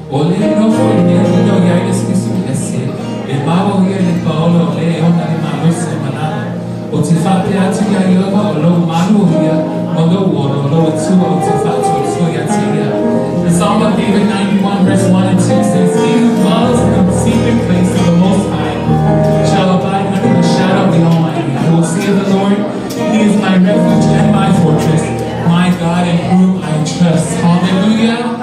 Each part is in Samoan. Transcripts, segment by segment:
O le nofo i le mea lilo i ai le Silisili Ese, e maua ia i le paola o le e ona le malosi o malala. Ou te faapea atu iā Ieova, O lou malu o ia, ma lou olo, o lou Atua ou te faatuatua ia te ia. The Psalm of David 91 verse 1 and 2 says, He who dwells in the secret place of the Most High shall abide under the shadow of the Almighty. I will say of the Lord, He is my refuge and my fortress, my God in whom I trust. Hallelujah.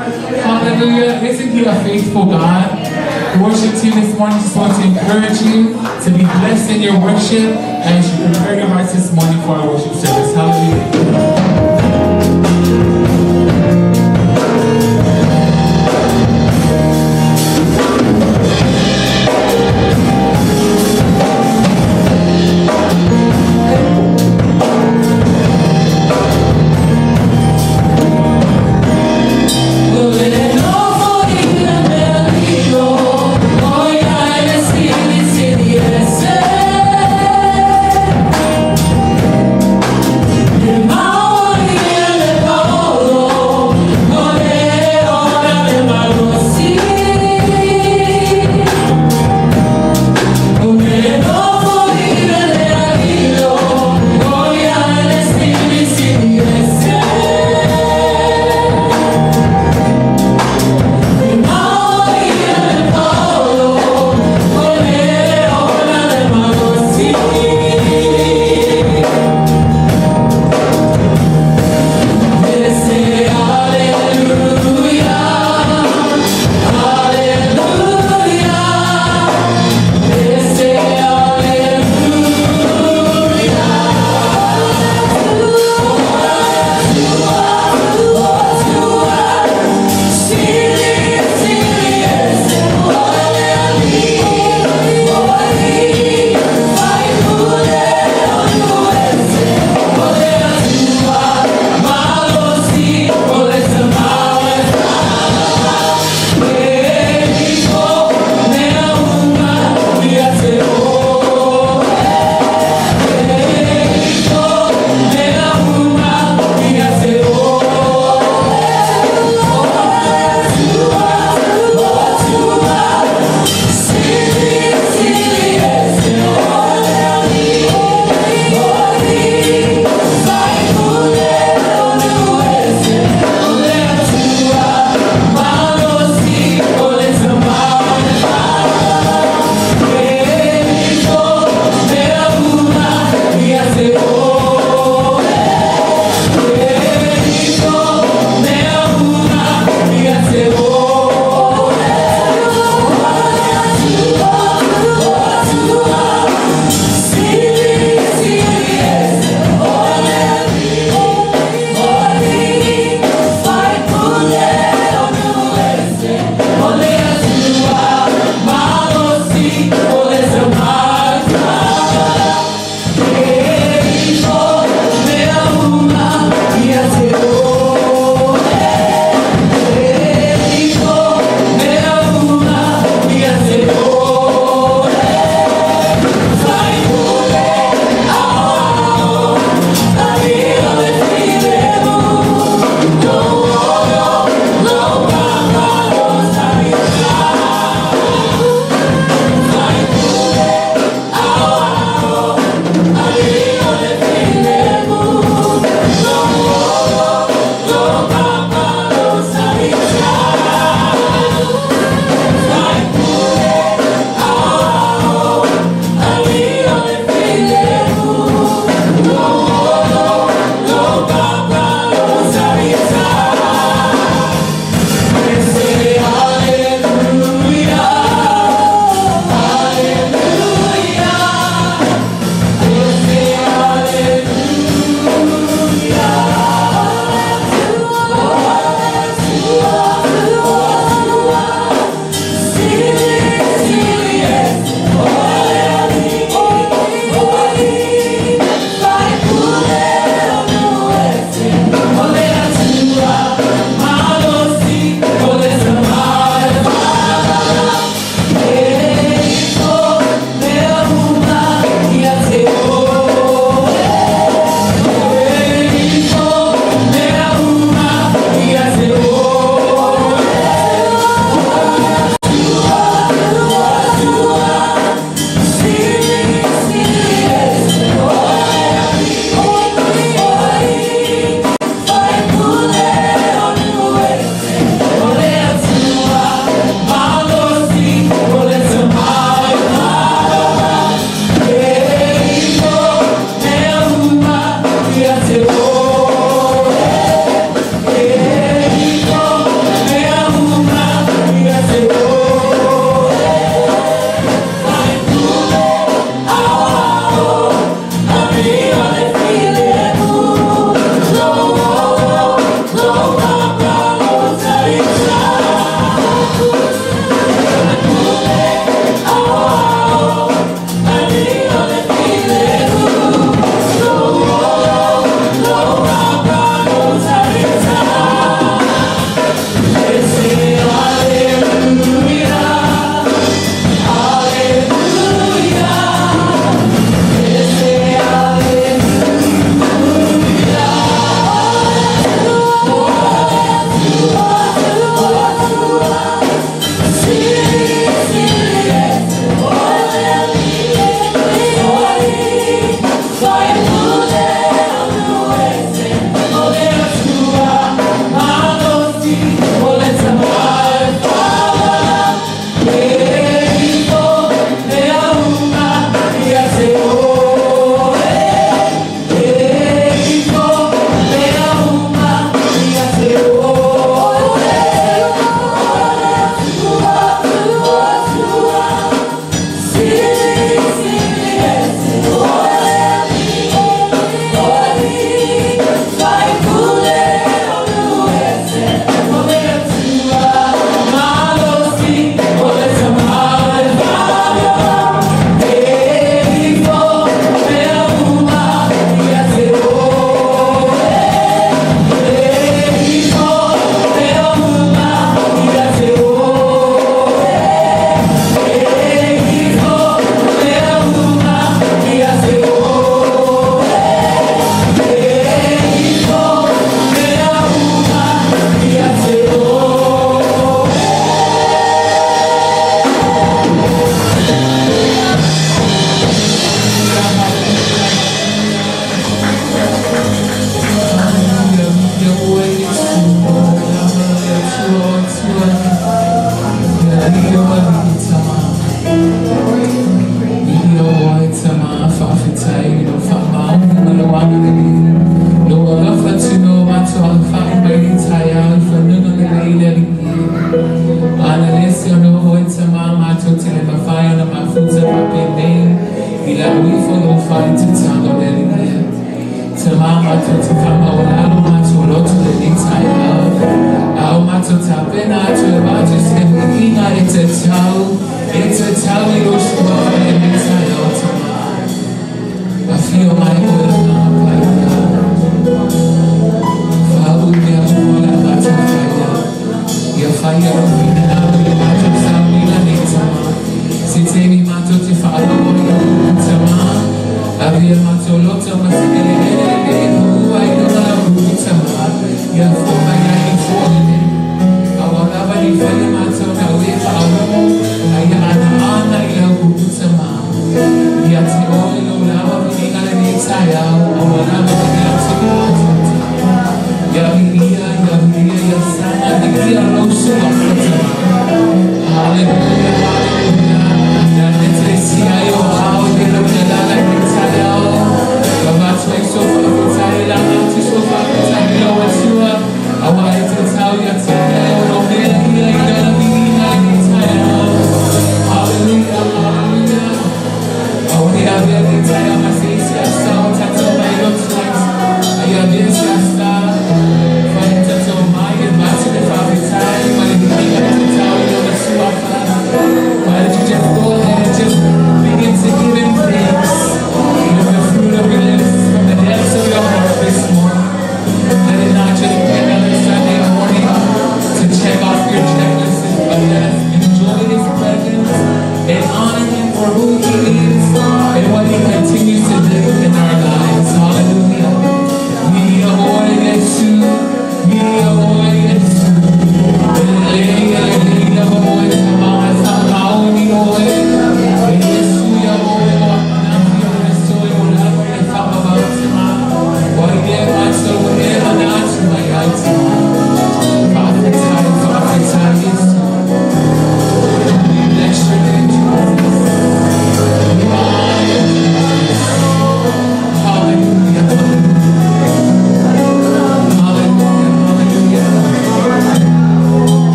Hallelujah. Isn't He a faithful God? The worship team this morning just want to encourage you to be blessed in your worship as you prepare your hearts this morning for our worship service. Hallelujah.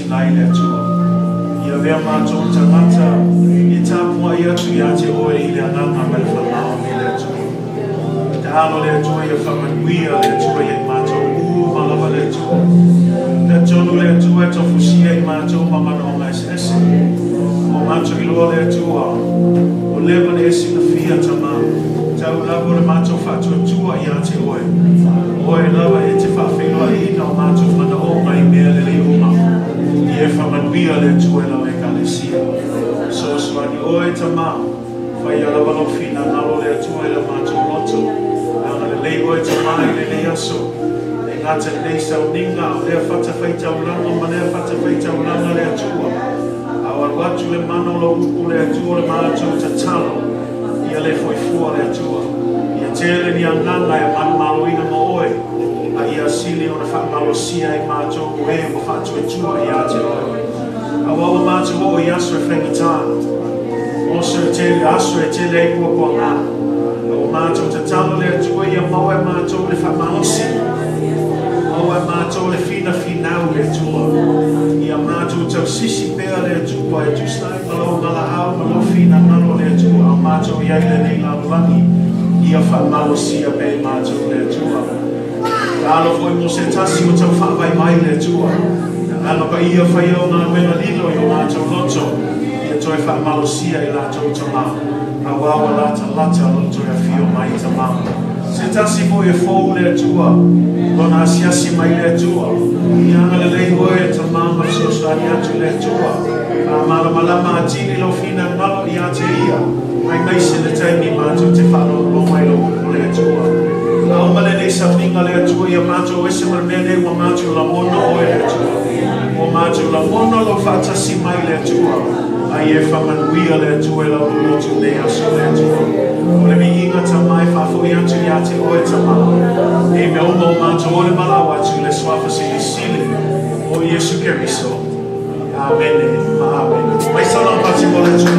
silasila ai le Atua. Ia avea matou tagata e tapuai atu ia te Oe i le agaga ma le faamaoni le Atua. Tatalo le Atua ia faamanuia le Atua ia i matou uma lava le Atua. Talitonu le Atua e tofusia i matou ma manaoga eseese. Ua matou iloa le Atua, ua leva ona e silafia Tama, tau lava o le matou faatuatua ia te Oe. O Oe lava e te faafeiloaiina o matou manaoga i mea lelei uma. Ia e faamanuia le Atua i lau Ekalesia. Fesoasoani Oe Tama, faia lava lou finagalo le Atua i la matou loto. Agalelei Oe Tama i lenei aso. E gata i lenei sauniga, a o lea fatafaitaulaga ma lea fatafaitaulaga le Atua. A o alu atu le mana o lau upu le Atua o le matou tatalo, ia le foi fua le Atua. Ia tele ni agaga e manumaloina ma Oe, a ia sili ona faamalosia ai matou o e ua faatuatua ia te Oe. Aua ua matou oo i aso e faigata, o aso e tele, aso e tele ai puapuaga. A ua matou tatalo le Atua ia maua e matou le faamalosi, maua e matou le finafinau le Atua. Ia matou tausisi pea le Atua e tusa ai ma lau valaau ma lou finagalo le Atua, a o matou i ai i lenei lalolagi, ia faamalosia pea i matou le Atua. Tatalo foi mo se tasi ua tau faavaivai le Atua. Agaga Paia faia o galuega lilo i o latou loto, ia toe faamalosia i latou Tama, aua ua latalata lou toe afio mai Tama. Se tasi foi e fou le Atua, lona asiasi mai le Atua, ia agalelei Oe Tama ma fesoasoani atu le Atua, faamalamalama atili lou finagalo ia te ia, aemaise le taimi matou te faalogologo ai lou upu le Atua. A uma lenei sauniga le Atua ia matou ese ma le mea nei ua matou lagona Oe le Atua. Ua matou lagona lou faatasi mai le Atua, a ia e faamanuia le Atua i lau lotu i lenei aso le Atua. O le viiga Tama e faafoi atu ia te Oe Tama. Nei mea uma o matou o le valaau atu i le Suafa Silisili o Iesu Keriso. Amene ma amene. Mai saunoa pati mo le Atua.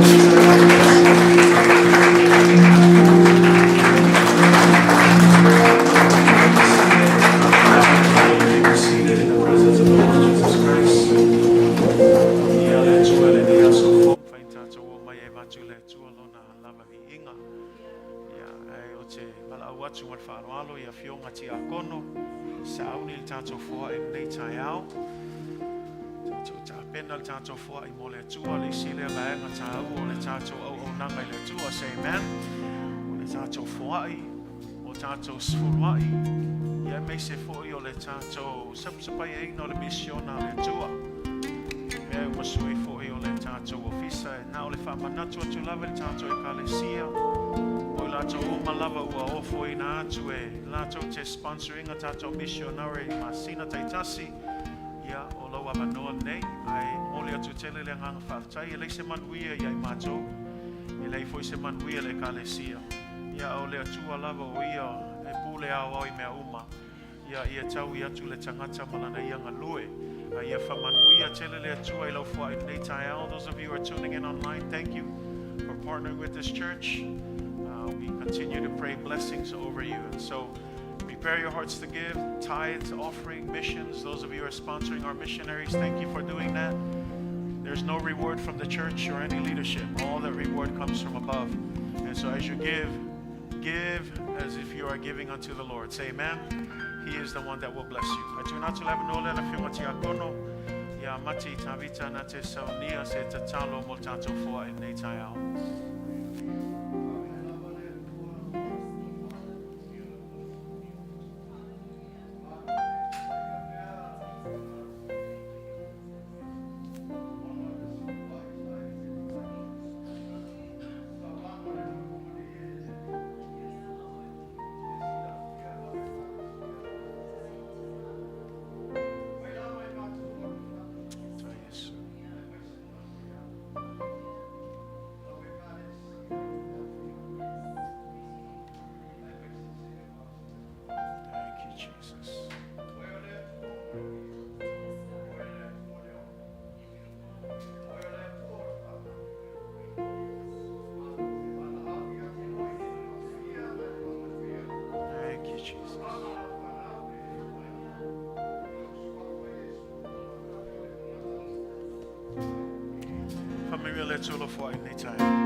You may be seated in the presence of the Lord Jesus Christ. Ia le Atua i lenei aso fou, fai tatou o mai e avatu le Atua lona lava viiga. Ia, ae ou te valaau atu ma le faaaloalo i afioga tiakono, sauni le tatou foai i lenei taeao. Tatou tapena le tatou foai mo le Atua, le isi lea vaega taua o le tatou auaunaga i le Atua. Say amen. O le tatou foai, o tatou sefuluai, ia aemaise foi o le tatou sapasapaiaina o le misiona a le Atua. Mea ua sui foi o le tatou ofisa, e na o le faamanatu atu lava i le tatou Ekalesia, o i latou uma lava ua ofoina atu e latou te sponsor ina tatou missionary i masina taitasi, ia o lou avanoa lenei, ae momoli atu tele le agaga faafetai, e leai se manuia ia i matou, e leai foi se manuia i le Ekalesia. Ia o le Atua lava o ia e pule aoao i mea uma. Ia ia taui atu le tagata ma lana ia galue. A ia faamanuia tele le Atua i lau foai i lenei taeao. Those of you who are tuning in online, thank you for partnering with this church. We continue to pray blessings over you. And so prepare your hearts to give, tithes, offering, missions. Those of you who are sponsoring our missionaries, thank you for doing that. There's no reward from the church or any leadership. All the reward comes from above. And so as you give, give as if you are giving unto the Lord. Say amen. He is the one that will bless you. Ae tuuina atu le avanoa lea i le afioga tiakono ia Mati Tavita na te saunia se tatalo mo le tatou foai i lenei taeao. Faamanuia le Atua i lou foai i lenei taeao.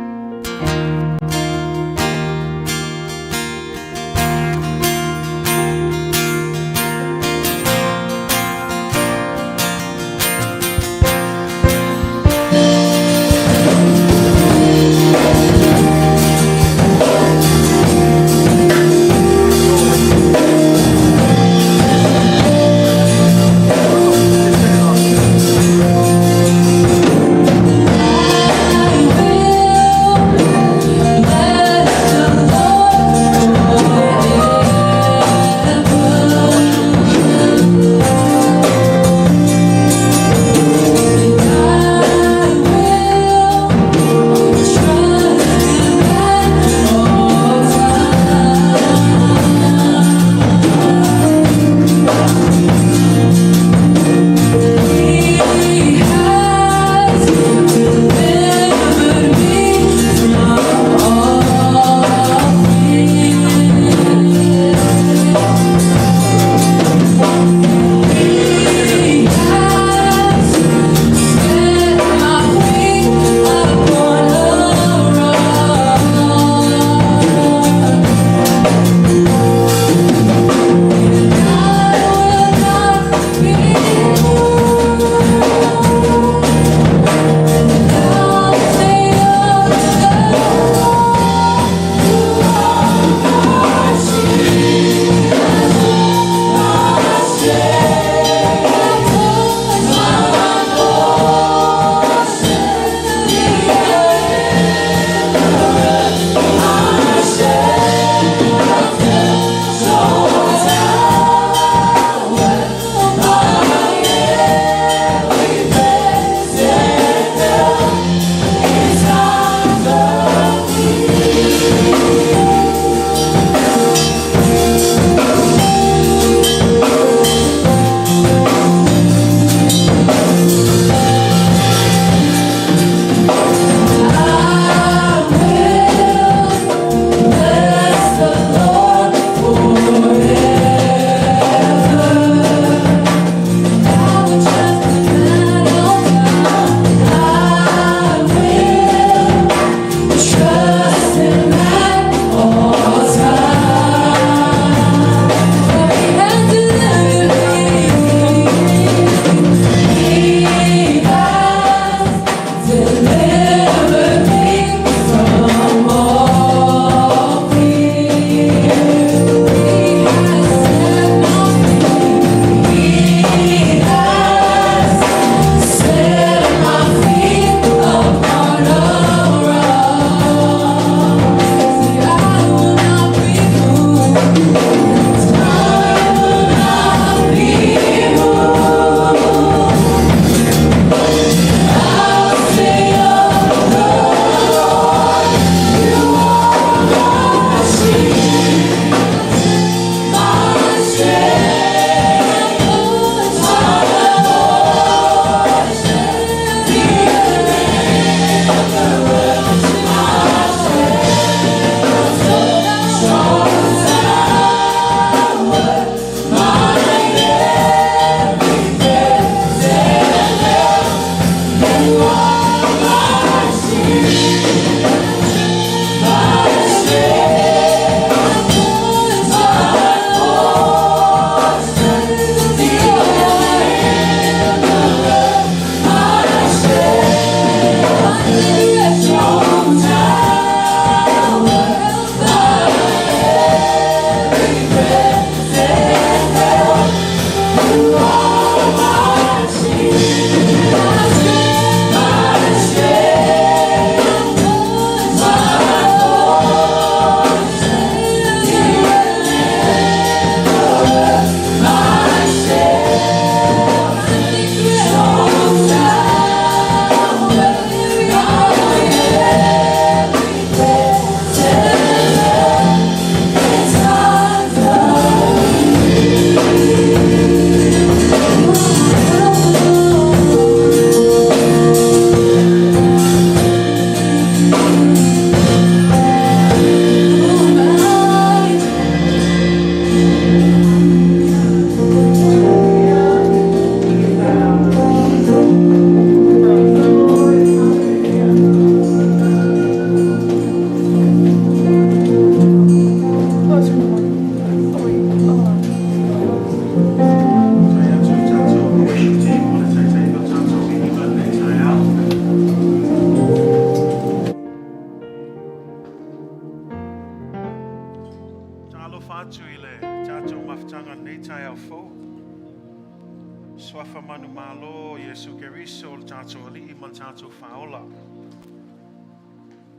Iesu Keriso o le tatou Alii ma le tatou Faaola.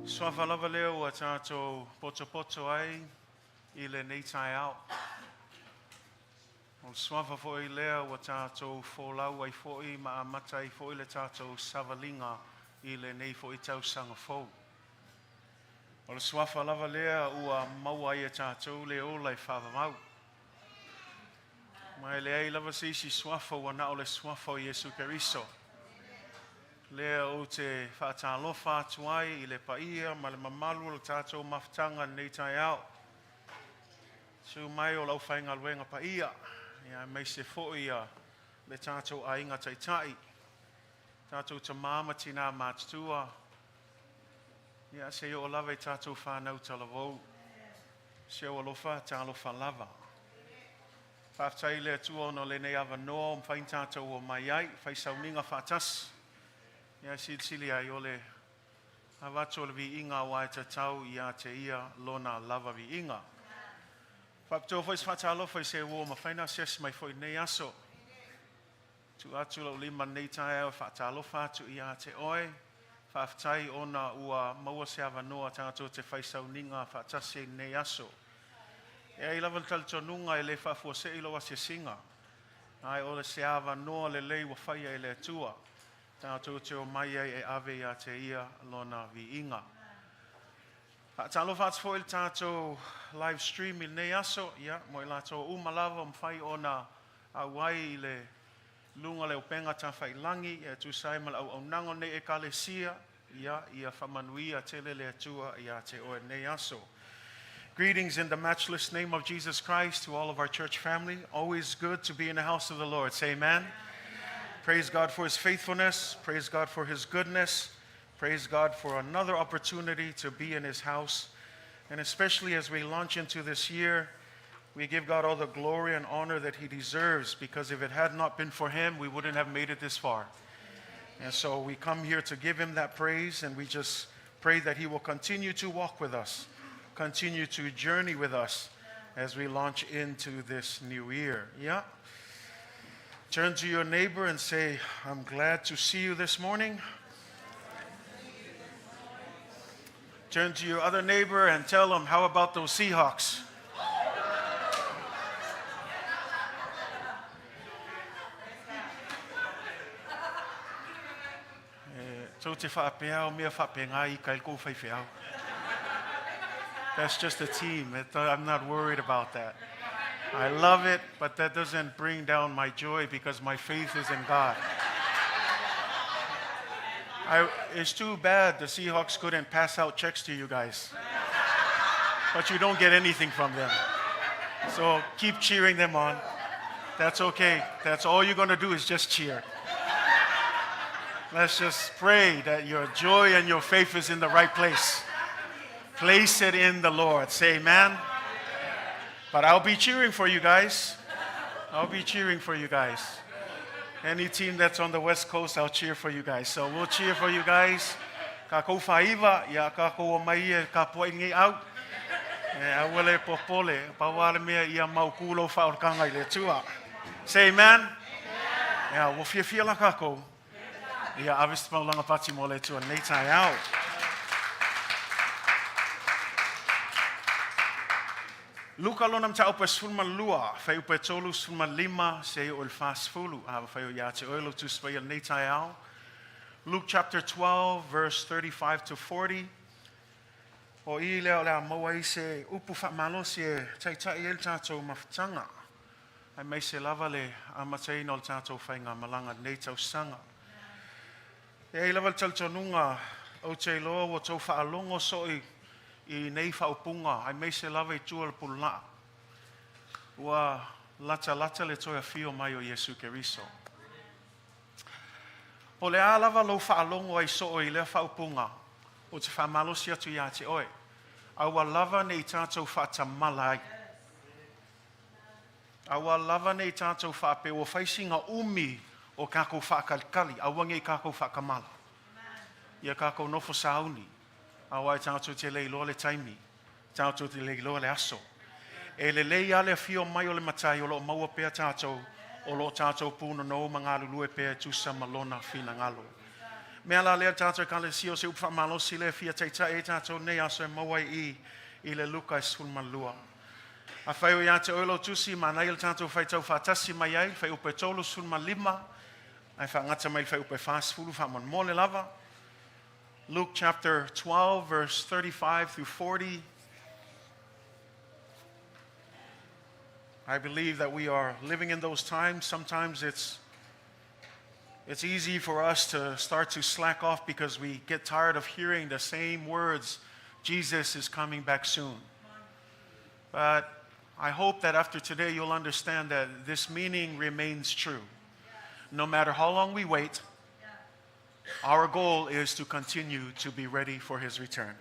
Suafa lava lea ua tatou potopoto ai i lenei taeao. O le suafa foi lea ua tatou folau ai foi ma amata ai foi le tatou savaliga i lenei foi tausaga fou. O le suafa lava lea ua maua ai e tatou le ola e faavavau. Ma e leai lava se isi suafa ua na o le suafa o Iesu Keriso. Lea ou te faatalofa atu ai i le paia ma le mamalu o le tatou mafutaga i lenei taeao. Susu mai o le aufaigaluega paia, ia aemaise foi ia le tatou aiga taitai, tatou tamā ma tinā matutua, ia seia oo lava i tatou fanau talavou. Si ou alofa, talofa lava. Faafetai i le Atua ona o lenei avanoa ua mafai ona tatou omai ai, fai sauniga faatasi. Ia silisili ai o le avatu o le viiga aua e tatau ia te ia lona lava viiga. Faapitoa foi se faatalofa i se ua mafai ona asiasi mai foi i lenei aso. Tuu atu lau lima i lenei taeao e faatalofa atu ia te oe. Faafetai ona ua maua se avanoa tatou te fai sauniga faatasi ai i lenei aso. E ai lava le talitonuga e le faafuasei lou asiasiga, ae o se avanoa lelei ua faia e le Atua tatou te omai ai e ave ia te ia lona viiga. Faatalofa atu foi i le tatou live stream i lenei aso, ia, mo i latou uma lava ua mafai ona auai i le luga o le upega tafailagi e tusa ai ma le auaunaga o lenei Ekalesia, ia, ia faamanuia tele le Atua ia te oe i lenei aso. Greetings in the matchless name of Jesus Christ to all of our church family. Always good to be in the house of the Lord. Say amen. Amen. Praise God for his faithfulness. Praise God for his goodness. Praise God for another opportunity to be in his house. And especially as we launch into this year, we give God all the glory and honor that he deserves, because if it had not been for him, we wouldn't have made it this far. And so we come here to give him that praise, and we just pray that he will continue to walk with us, continue to journey with us as we launch into this new year. Yeah? Turn to your neighbor and say, I'm glad to see you this morning. Turn to your other neighbor and tell them, how about those Seahawks? Tou te faapea o mea faapena i ka i kou faifeau. That's just a team. I'm not worried about that. I love it, but that doesn't bring down my joy because my faith is in God. It's too bad the Seahawks couldn't pass out checks to you guys. But you don't get anything from them. So keep cheering them on. That's okay. That's all you're going to do is just cheer. Let's just pray that your joy and your faith is in the right place. Place it in the Lord. Say amen. But I'll be cheering for you guys. I'll be cheering for you guys. Any team that's on the West Coast, I'll cheer for you guys. So we'll cheer for you guys. Ka kou whaiva, ia ka kou o mai e ka poa i au. E aua le popole, paua le mea ia mau kūlou whaorkanga i le Atua. Say amen. Ia, ua fiafia la kākou. Ia, ave se maulanga pati mo le Atua nei taeao. Luka lona mataupu e 12, fuaiupu e 35, seia oo i le 40. Afai o ia te oe lou Tusi Paia i lenei taeao. Luke chapter 12, verse 35 to 40. O i lea o le a maua ai se upu faamalosi e taitai ai le tatou mafutaga. Aemaise lava le amataina o le tatou faigamalaga i lenei tausaga. E ai lava le talitonuga, ou te iloa ua tou faalogo soo i nei faaupuga, aemaise lava i tua o le pululaa. Ua latalata le toe afio mai o Iesu Keriso. Po o le a lava lou faalogo ai soo i lea faaupuga, ou te faamalosi atu ia te oe, aua lava ne i tatou faatamala ai. Aua lava ne i tatou faapea ua fai sina umi o kakou faakalikali, aua ne i kakou faatamala. Ia kakou nofo sauni, aua e tatou te le iloa le taimi, tatou te le iloa le aso. E lelei lava le afio mai o le Matai o lo o maua pea tatou o lo o tātou pūnonou ma galulue pea e tusa ma lona finagalo. Mea la lea tātou Ekalesia o se upu faamalosi lea e fia taitai ai tātou nei aso e maua ai i i le Luka e 12. Afai o ia te oe lou tusi, manaia le tātou faitau faatasi mai ai, fuaiupu e 35, ae faagata mai le fuaiupu e 40 faamolemole lava. Luke chapter 12 verse 35 through 40. I believe that we are living in those times. Sometimes it's it's easy for us to start to slack off because we get tired of hearing the same words Jesus is coming back soon. But I hope that after today you'll understand that this meaning remains true. No matter how long we wait, our goal is to continue to be ready for his return.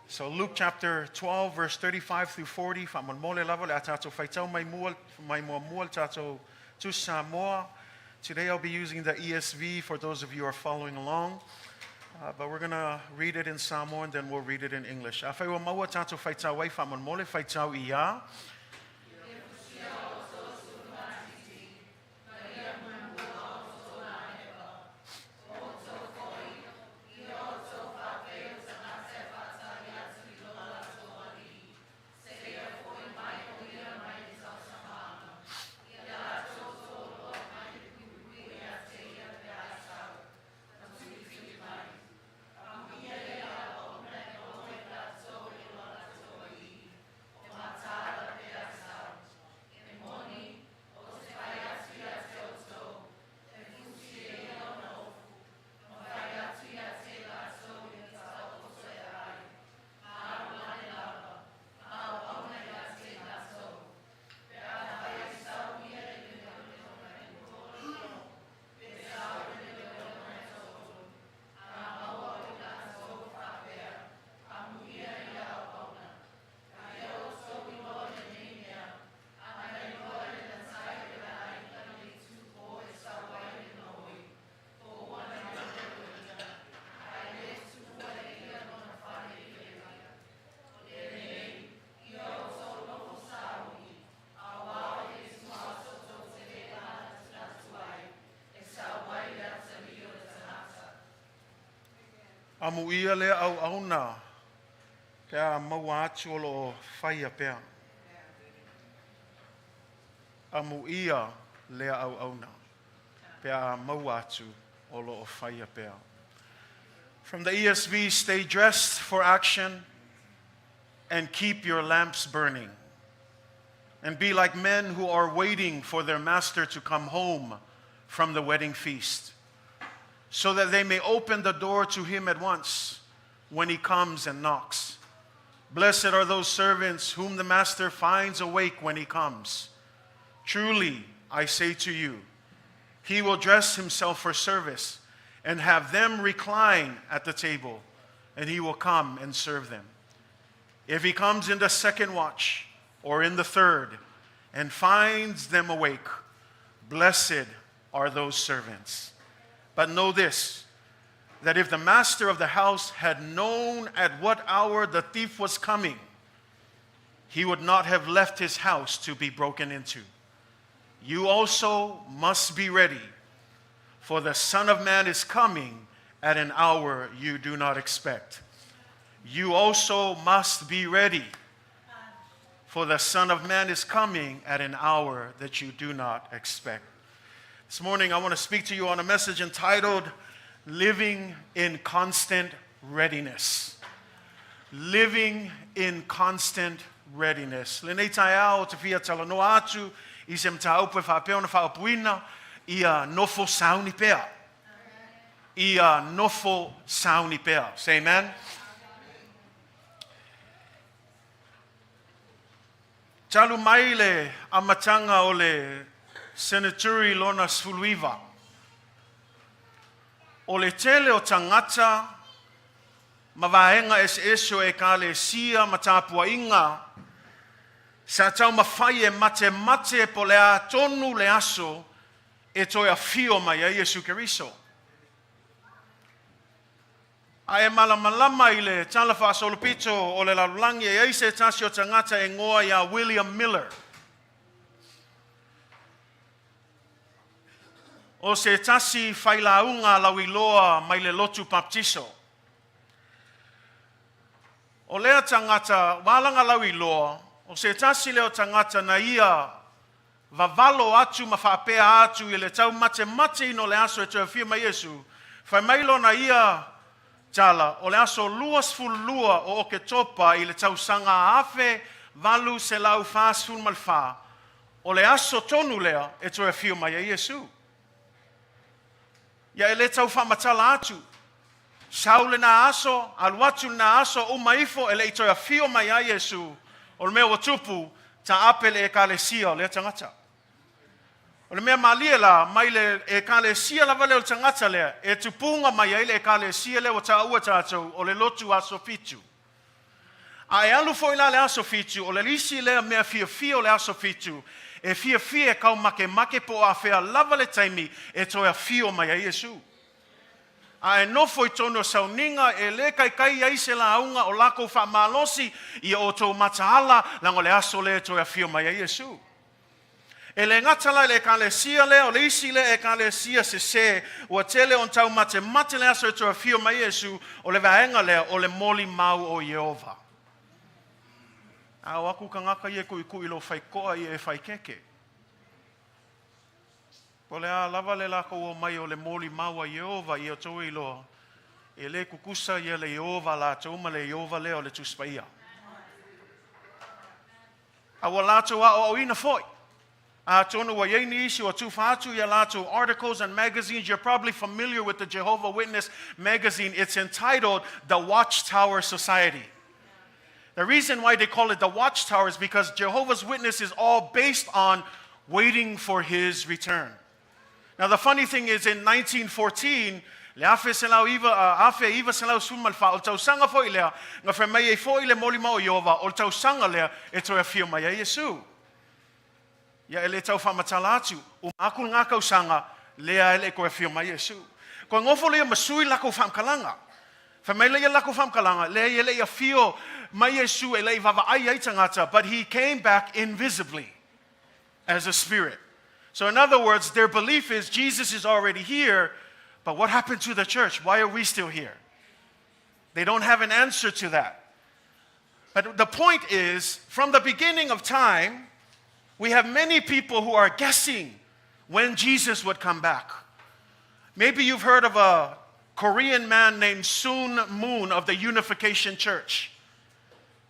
So Luke chapter 12 verse 35 through 40, faamolemole lava le a tātou faitau mai mua, mai muamua le tātou Tusi Samoa. Today I'll be using the ESV for those of you who are following along. But we're going to read it in Samoan, then we'll read it in English. Afai ua maua tātou faitau ai, faamolemole, faitau i a. Amuia lea auauna pe a maua atu o lo o faia pea. Amuia lea auauna pe a maua atu o lo o faia pea. From the ESV, stay dressed for action and keep your lamps burning. And be like men who are waiting for their master to come home from the wedding feast, so that they may open the door to him at once when he comes and knocks. Blessed are those servants whom the master finds awake when he comes. Truly, I say to you, he will dress himself for service and have them recline at the table, and he will come and serve them. If he comes in the second watch or in the third and finds them awake, blessed are those servants. But know this that if the master of the house had known at what hour the thief was coming, he would not have left his house to be broken into. You also must be ready, for the Son of Man is coming at an hour you do not expect. You also must be ready, for the Son of Man is coming at an hour that you do not expect. This morning, I want to speak to you on a message entitled Living in Constant Readiness. Living in Constant Readiness. Lenei taeao ou te fia talanoa atu i se mataupu e faapea ona faaupuina ia nofo sauni pea. Ia nofo sauni pea. Say amen. Talu mai le amataga o le seneturi lona 19, o le tele o tagata ma vaega eseese o Ekalesia ma tapuaiga sa taumafai e matemate po o le a tonu le aso e toe afio mai ai Iesu Keriso. A e malamalama i le tala faasolopito o le lalolagi e ai se tasi o tagata e goa iā William Miller. O se tasi failauga lauiloa mai le lotu Baptiso. O lea tagata, ua ala ona lauiloa, o se tasi lea o tagata na ia vavalo atu ma faapea atu i le taumatemateina o le aso e toe afio mai Iesu, fai mai lona ia tala, o le aso 22 o Oketopa i le tausaga 1844, o le aso tonu lea e toe afio mai ai Iesu. Ia e le tau faamatala atu, sau lena aso, alu atu lena aso, uma ifo e le i toe afio mai ai Iesu, o le mea ua tupu, taape le ekalesia o lea tagata. O le mea malie la, mai le ekalesia lava lea o le tagata lea, e tupuga mai ai le ekalesia lea ua taua tatou o le lotu aso 7. A e alu foi la le aso 7, o le isi lea mea fiafia o le aso 7, e fiafia e kaumakemake po o afea lava le taimi e toe afio mai ai Iesu. A e nofo i totonu o sauniga e le kaikai ai se lauga o lakou faamalosi ia outou mataala leaga o le aso lea e toe afio mai ai Iesu. E le gata la i le ekalesia lea, o le isi lea ekalesia sesē ua tele ona taumatemate le aso e toe afio mai Iesu, o le vaega lea o le molimau o Ieova. A o aku tagata ia e kuʻikuʻi i lou faitotoa ia e faikeke. Po o le a lava le latou omai o le molimau a Ieova ia outou e iloa, e le tutusa ia le Ieova a latou ma le Ieova lea o le Tusi Paia. A ua latou aoaoina foi. Atonu ua i ai nisi ua tufa atu ia latou articles and magazines. You're probably familiar with the Jehovah Witness magazine. It's entitled The Watchtower Society. The reason why they call it the Watchtower is because Jehovah's Witness is all based on waiting for his return. Now the funny thing is in 1914, le 1900, 1914, o le tausaga foi lea, na fai mai ai foi le molimau o Ieova, o le tausaga lea e toe afio mai ai Iesu. Ia e le tau faamatala atu, uma atu lena tausaga, lea e le i toe afio mai Iesu. Toe nofo lea ma sui latou faamatalaga. Fai mai lea latou faamatalaga, lea e le i afio mai Iesu e le i vaavaai ai tagata, but he came back invisibly as a spirit. So in other words, their belief is Jesus is already here, but what happened to the church? Why are we still here? They don't have an answer to that. But the point is, from the beginning of time, we have many people who are guessing when Jesus would come back. Maybe you've heard of a Korean man named Sun Moon of the Unification Church,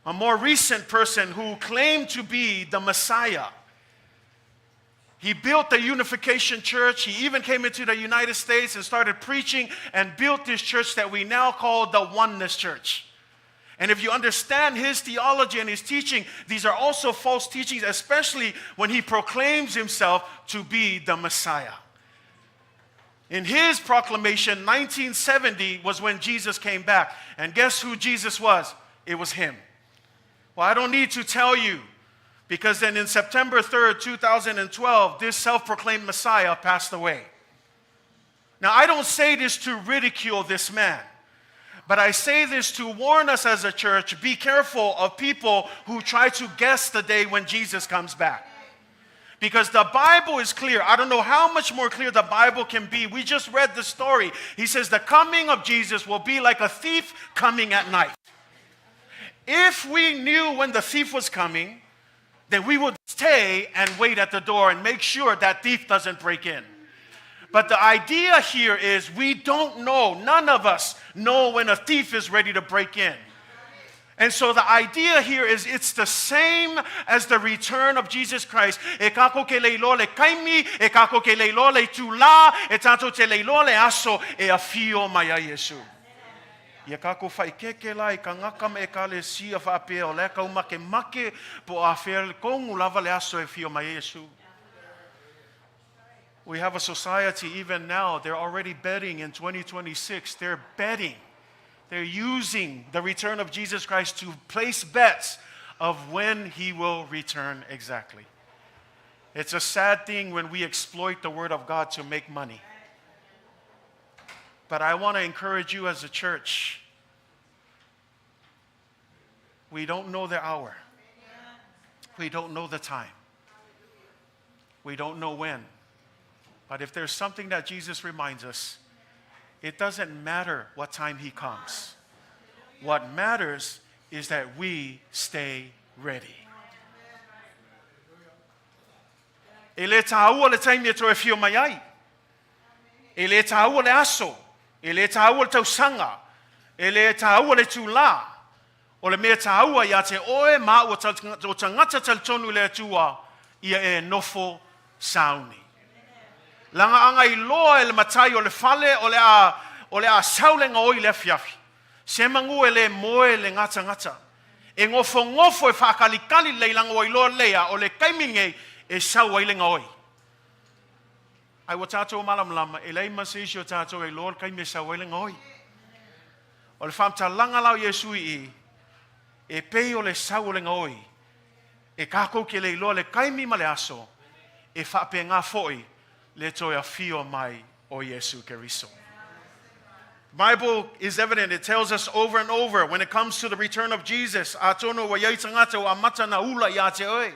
a more recent person who claimed to be the Messiah. He built the Unification Church. He even came into the United States and started preaching and built this church that we now call the Oneness Church. And if you understand his theology and his teaching, these are also false teachings, especially when he proclaims himself to be the Messiah. In his proclamation, 1970 was when Jesus came back. And guess who Jesus was? It was him. Well, I don't need to tell you, because then in September 3rd, 2012, this self-proclaimed Messiah passed away. Now, I don't say this to ridicule this man, but I say this to warn us as a church, be careful of people who try to guess the day when Jesus comes back. Because the Bible is clear. I don't know how much more clear the Bible can be. We just read the story. He says the coming of Jesus will be like a thief coming at night. If we knew when the thief was coming, then we would stay and wait at the door and make sure that thief doesn't break in. But the idea here is we don't know, none of us know when a thief is ready to break in. And so the idea here is it's the same as the return of Jesus Christ. E kākou ke le iloa le taimi, e kākou ke le iloa le itulā, e tātou te le iloa le aso e afio mai ai Iesu. Ia kākou faikeke la i kānaka ma ekalesia faapea o la e kaumakemake po o afea le tonu lava le aso e afio mai ai Iesu. We have a society even now, they're already betting in 2026. They're betting. They're using the return of Jesus Christ to place bets of when he will return exactly. It's a sad thing when we exploit the word of God to make money. But I want to encourage you as a church. We don't know the hour. We don't know the time. We don't know when. But if there's something that Jesus reminds us, it doesn't matter what time he comes. What matters is that we stay ready. E le tāua le taimi e toe afio mai ai. E le tāua le aso. E le tāua le tausaga. E le tāua le itulā. O le mea tāua ia te oe ma a'u o tagata talitonu i le Atua, ia e nofo sauni. Leaga ana iloa e le matai o le fale o le a o le a sau le gaoi i le afiafi. Semanu e le moe le gatagata. E nofonofo e faakalikali lelei leaga ua iloa lelei a o le taimi lenei e sau ai le gaoi. Ae ua tatou malamalama, e leai ma se isi o tatou e iloa le taimi e sau ai le gaoi. O le faamatalaga la o Iesu i i, e pei o le sau o le gaoi, e takou te le iloa le taimi ma le aso, e faapena foi le toe afio mai o Iesu Keriso. Bible is evident. It tells us over and over when it comes to the return of Jesus, atonu ua iai tagata ua amata ona ula ia te oe.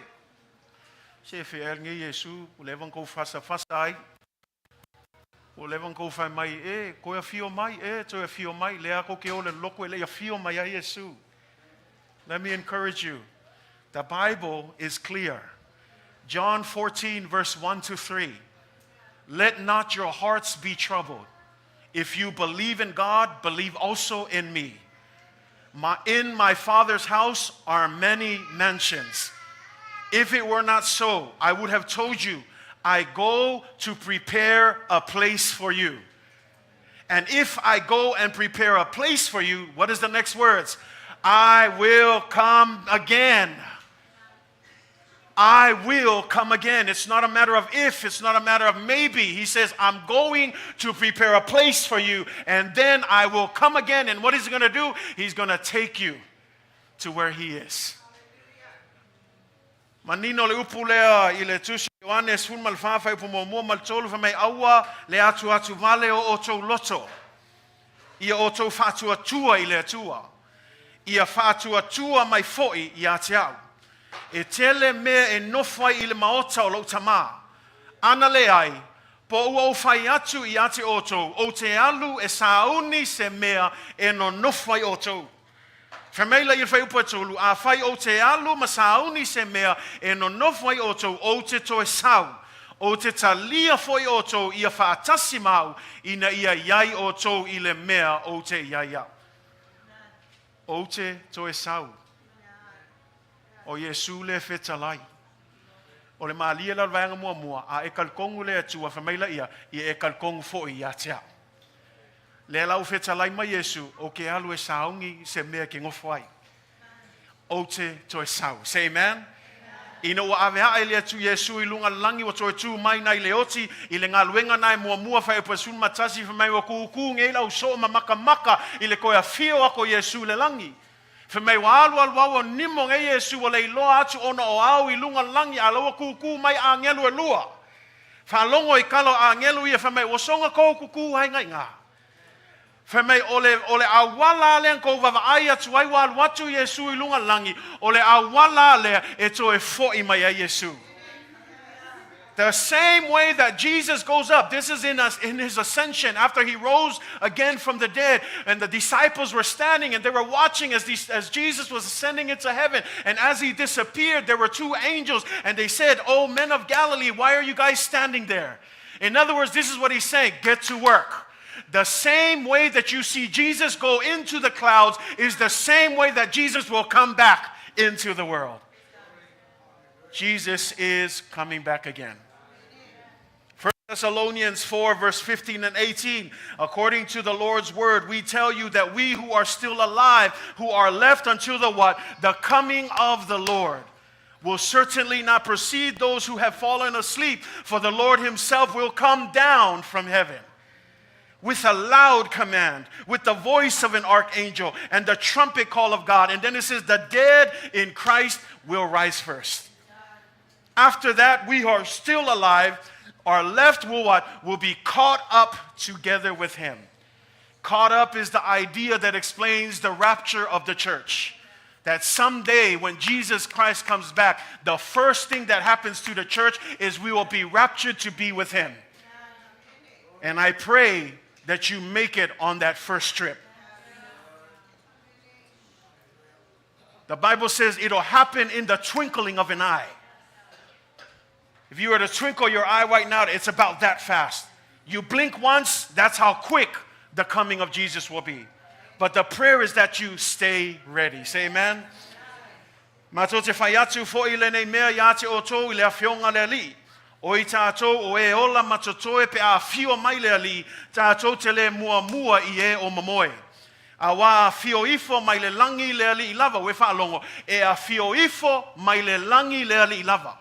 Se fea lenei Iesu, ua leva ona tou fasafasa ai. Ua leva ona tou fai mai, e, toe afio mai, e, toe afio mai, lea tou te o i le lotu e le i afio mai ai Iesu. Let me encourage you. The Bible is clear. John 14, verse 1 to 3. Let not your hearts be troubled. If you believe in God, believe also in me. In my Father's house are many mansions. If it were not so, I would have told you, I go to prepare a place for you. And if I go and prepare a place for you, what is the next words? I will come again. I will come again. It's not a matter of if, it's not a matter of maybe. He says, I'm going to prepare a place for you, and then I will come again. And what is he going to do? He's going to take you to where he is. Manino le upu lea i le tusi Ioane 14 fuaiupu muamua ma le tolu, fai mai, Aua le atuatu vale o outou loto. Ia outou faatuatua i le Atua. Ia faatuatua mai foi ia te au. E tele mea e nofo ai i le maota o lou Tama. Ana leai, po ua ou fai atu ia te outou, ou te alu e sauni se mea e nonofo ai outou. Fai mai la i le fuaiupu e tolu, Afai ou te alu ma sauni se mea e nonofo ai outou, ou te toe sau, ou te talia foi outou ia faatasi ma au, ina ia i ai outou i le mea ou te i ai au. Ou te toe sau. O Iesu le fetalai. O le malie la o le vaega muamua, a e talitonu i le Atua, fai mai laia, ia e talitonu foi ia te au. Lea la ua fetalai mai Iesu, Ou ke alu e sauni se mea e ke nofo ai. Ou te toe sau. Say amen. Ina ua ave aʻe le Atua Iesu i luga lagi, ua toe tu mai nai le oti i le galuega na e muamua fuaiupu e 11, fai mai ua kukū nei le au soo ma makamaka i le toe afio aku o Iesu i le lagi. Fai mai ua alu alu au o nimo nei Iesu ua le iloa atu ona o ao i luga lagi a la ua kukū mai agelu e lua. Faalogo i kala o agelu ia fai mai ua soga kou kukū ai ngaiga. Fai mai o le, o le auala lea na kou vaavaai atu ai ua alu atu Iesu i luga lagi, o le auala lea e toe foʻi mai ai Iesu. The same way that Jesus goes up, this is in, us, in his ascension after he rose again from the dead, and the disciples were standing and they were watching as, these, as Jesus was ascending into heaven. And as he disappeared, there were two angels, and they said, Oh, men of Galilee, why are you guys standing there? In other words, this is what he's saying: get to work. The same way that you see Jesus go into the clouds is the same way that Jesus will come back into the world. Jesus is coming back again. 1 Thessalonians 4, verse 15 and 18. According to the Lord's word, we tell you that we who are still alive, who are left until the what? The coming of the Lord, will certainly not precede those who have fallen asleep, for the Lord himself will come down from heaven with a loud command, with the voice of an archangel, and the trumpet call of God. And then it says, the dead in Christ will rise first. After that, we are still alive, are left will what? Will be caught up together with him. Caught up is the idea that explains the rapture of the church. That someday when Jesus Christ comes back, the first thing that happens to the church is we will be raptured to be with him. And I pray that you make it on that first trip. The Bible says it'll happen in the twinkling of an eye. If you were to twinkle your eye right now, it's about that fast. You blink once, that's how quick the coming of Jesus will be. But the prayer is that you stay ready. Say amen. Matou te whai atu foʻi lenei mea iā te outou i le Afioga le Alii. O i tātou o e ola ma totoe pe a afio mai le Alii, tātou te le muamua i e o mamoe. Auā afio ifo mai le lagi le Alii lava, ue faalogo, e afio ifo mai le lagi le Alii lava.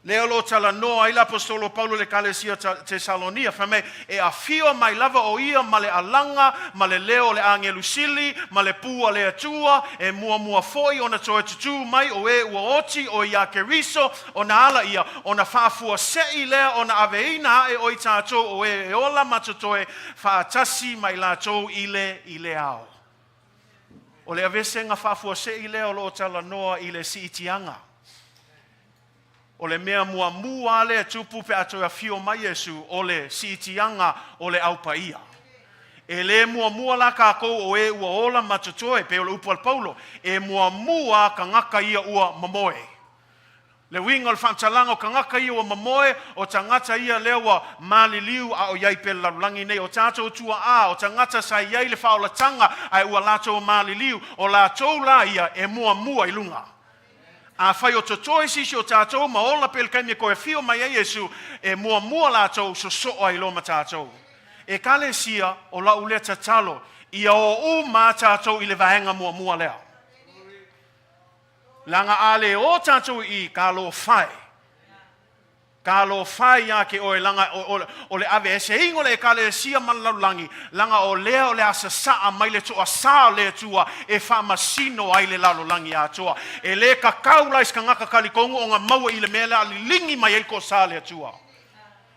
Lea o lo o talanoa ai le Aposetolo o Paulo i le Ekalesia Tesalonia, fai mai, E afio mai lava o ia ma le alaga, ma le leo o le agelu sili, ma le pū a le Atua, e muamua foi ona toe tutū mai o e ua oti o iā Keriso, ona ala ia, ona faafuaseʻi lea ona aveina aʻe o i tātou o e e ola ma totoe faatasi ma i latou i le i le ao. O le aveesega faafuaseʻi lea o lo o talanoa i le siitiaga. O le mea muamua lea e tupu pe a toe afio mai Iesu, o le siitiaga o le Au Paia. E le muamua la kākou o e ua ola ma totoe, pei o le upu a le Paulo, e muamua kagaka ia ua mamoe. Le uiga o le faamatalaga o kagaka ia ua mamoe, o tagata ia lea ua maliliu a o i ai pea le lalolagi nei, o tatou tuaa, o tagata sa i ai le faaolataga ae ua latou maliliu, o latou la ia e muamua i luga. Afai o totoe sisi o tatou ma ola pea le taimi e toe afio mai ai Iesu, e muamua latou sosoo ai loa ma tatou. Ekalesia, o lau lea tatalo, ia o uma tatou i le vaega muamua lea. Leaga a le o tatou i i, talofa e. Talofa iā te oe, leaga o le aveeseina o le Ekalesia ma le lalolagi, leaga o lea o le a sasaa mai le toasā o le Atua e faamasino ai le lalolagi atoa. E le tatau la i se tagata talitonu ona maua i le mea lea a liligi mai ai le toasā o le Atua.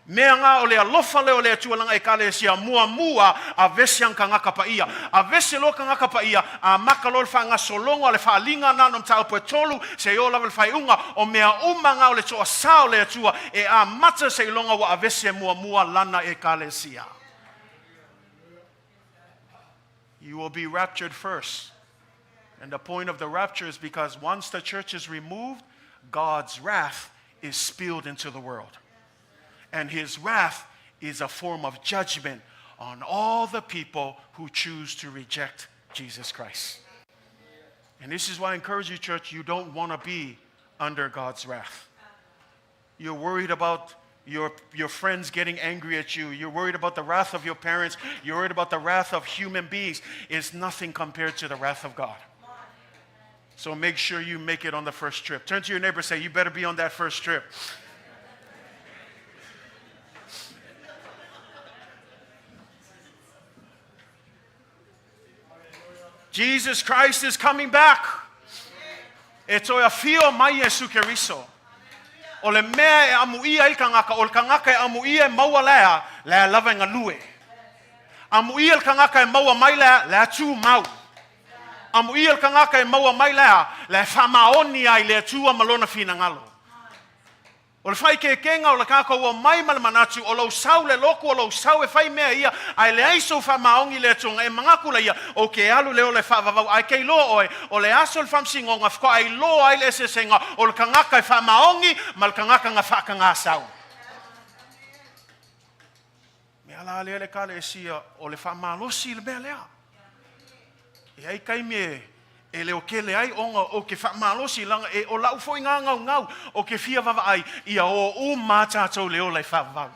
Mea nga o le alofa lea o le Atua lana Ekalesia muamua avese ana tagata paia. Avese loa tagata paia, amata loa le faagasologa o le faaliga na ona mataupu e tolu seia oo lava i le faaiuga o mea uma nga o le toasā o le Atua e amata seiloga ua avese muamua lana Ekalesia. You will be raptured first. And the point of the rapture is because once the church is removed, God's wrath is spilled into the world. And his wrath is a form of judgment on all the people who choose to reject Jesus Christ. And this is why I encourage you, church, you don't want to be under God's wrath. You're worried about your, your friends getting angry at you. You're worried about the wrath of your parents. You're worried about the wrath of human beings. It's nothing compared to the wrath of God. So make sure you make it on the first trip. Turn to your neighbor and say, You better be on that first trip. Jesus Christ is coming back. E toe afio mai Iesu Keriso. O le mea e amuia ai le tagata, o le tagata e amuia e maua lea, lea lava e galue. Amuia le tagata e maua mai lea, lea tumau. Amuia le tagata e maua mai lea, lea faamaoni ai le Atua ma lona finagalo. O le faaikeikega o le kākou omai ma le manatu o lou sau le loku o lou sau e fai mea ia, ae leai sou faamaoni i le Atua, e manatu laia, o ke alu le ola e faavavau, ae ke iloa oe, o le aso o le faamasinoga faatoa iloa ai le eseesega o le tagata e faamaoni ma le tagata na faatagasau. Mea la lea le Ekalesia, o le faamalosi i le mea lea. E ai taimi e, e leo kele ai ona o ke faamalosi laga e o lau foi gagaugau o ke fia vavaai ia o uma tatou le ola e faavavau.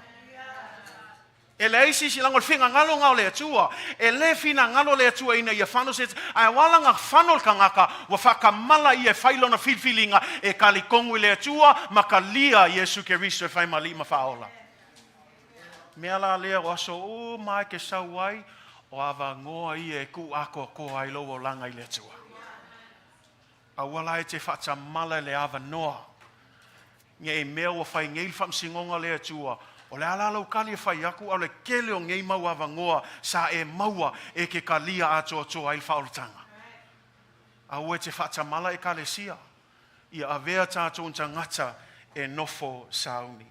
E leai se isi laga o le finagalo na o le Atua. E le finagalo le Atua ina ia fano se ae ua ala na fano le tagata ua faakamala ia e fai lona filifiliga e talitonu i le Atua ma talia Iesu Keriso e fai ma Alii ma Faaola. Mea la lea o aso uma e ke sau ai, o avanoa ia e kuu atoatoa ai lou olaga i le Atua. Aua la e te faatamala i le avanoa nei mea ua fai nei le faamasinoga o le Atua, o le a la lou kali e fai aku, a o le tele o nei mau avanoa sa e maua e ke kalia atoatoa ai le faaolataga. Aua e te faatamala Ekalesia, ia avea tatou tagata e nofo sauni.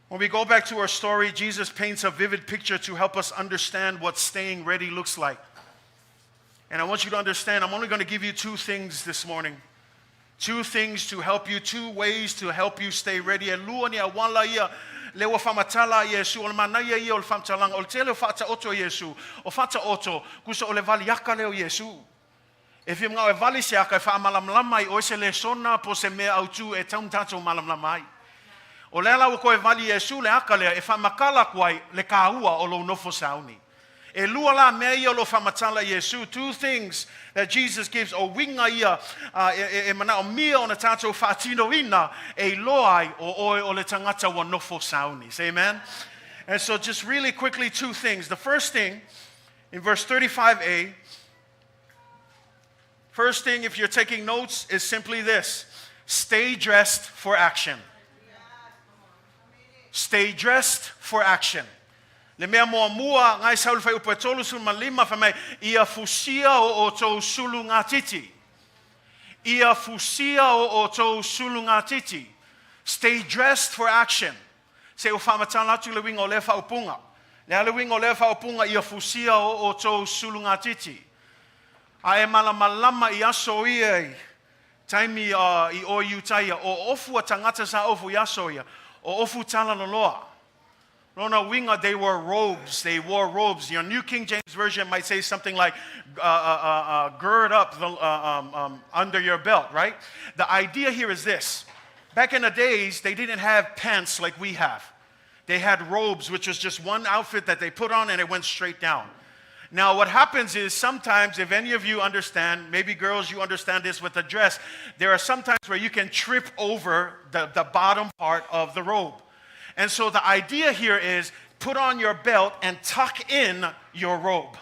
When we go back to our story, Jesus paints a vivid picture to help us understand what staying ready looks like. And I want you to understand, I'm only going to give you two things this morning. Two things to help you, two ways to help you stay ready. E lua ni auala ia le ua faamatala a Iesu, o le manaia ia o le faamatalaga, o le tele o faataoto a Iesu, o faataoto, kusa o le valiaka lea o Iesu. E fia manao e vali se aka e faamalamalama ai oe se lesona po o se mea autu e tau ma tatou malamalama ai. O le ala ua koe vali Iesu le aka lea e faamakala aku ai le kāua o lou nofo sauni. E lua la mea ia o lo o faamatala Iesu, two things that Jesus gives, o uiga ia e manaomia ona tatou faatinoina e iloa ai o oe o le tagata ua nofo sauni. Say amen. And so just really quickly, two things. The first thing, in verse 35a, first thing, if you're taking notes, is simply this: stay dressed for action. Stay dressed for action. Le mea muamua, ngai sau le fuaiupu e 35, fai mai, ia fusia o outou sulu gatiti. Ia fusia o outou sulu gatiti. Stay dressed for action. Se ua faamatala atu le uiga o lea faaupuga. Le a le uiga o lea faaupuga, ia fusia o outou sulu gatiti? A e malamalama i aso ia i taimi i o i Utaia, o ofu a tagata sa ofu i aso ia, o ofu talaloloa. Lona uiga, they were robes. They wore robes. Your New King James Version might say something like, gird up the, under your belt, right? The idea here is this. Back in the days, they didn't have pants like we have. They had robes, which was just one outfit that they put on and it went straight down. Now, what happens is sometimes, if any of you understand, maybe girls, you understand this with the dress, there are sometimes where you can trip over the bottom part of the robe. And so the idea here is put on your belt and tuck in your robe.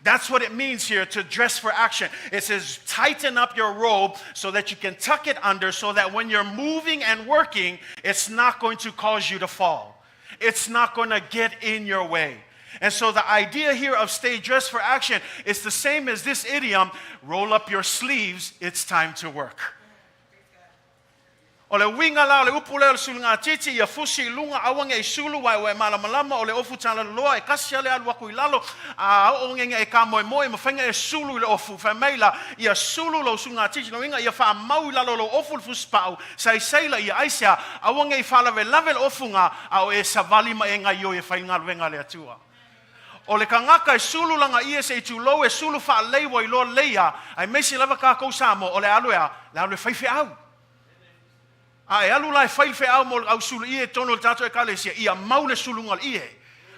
That's what it means here to dress for action. It says tighten up your robe so that you can tuck it under so that when you're moving and working, it's not going to cause you to fall. It's not going to get in your way. And so the idea here of stay dressed for action is the same as this idiom, roll up your sleeves, it's time to work. O le uiga la o le upu lea o le sulugatiti, ia fusi i luga, aua ne i sulu, aua ua e malamalama, o le ofu talaloloa, e kasi lava le alu aku i lalo, a oo ina e kamoemoe, e mafai ona e sulu i le ofu. Fai mai la, ia sulu lou sulugatiti, lona uiga, ia faamau i lalo o lou ofu le fusipau, saisai laia, aisea, aua ne i faalavelave le ofu na, a o e savali ma e gaioi e fai le galuega a le Atua. O le kagaka e sulu lana ie se i tulou e sulu faalelei ua iloa lelei a, aemaise lava kakou Samoa, o le alu e a? Le alu e fai feau. A e alu la e fai le feau mo le au sulu ie i totonu o le tatou Ekalesia, ia mau le suluga o le ie.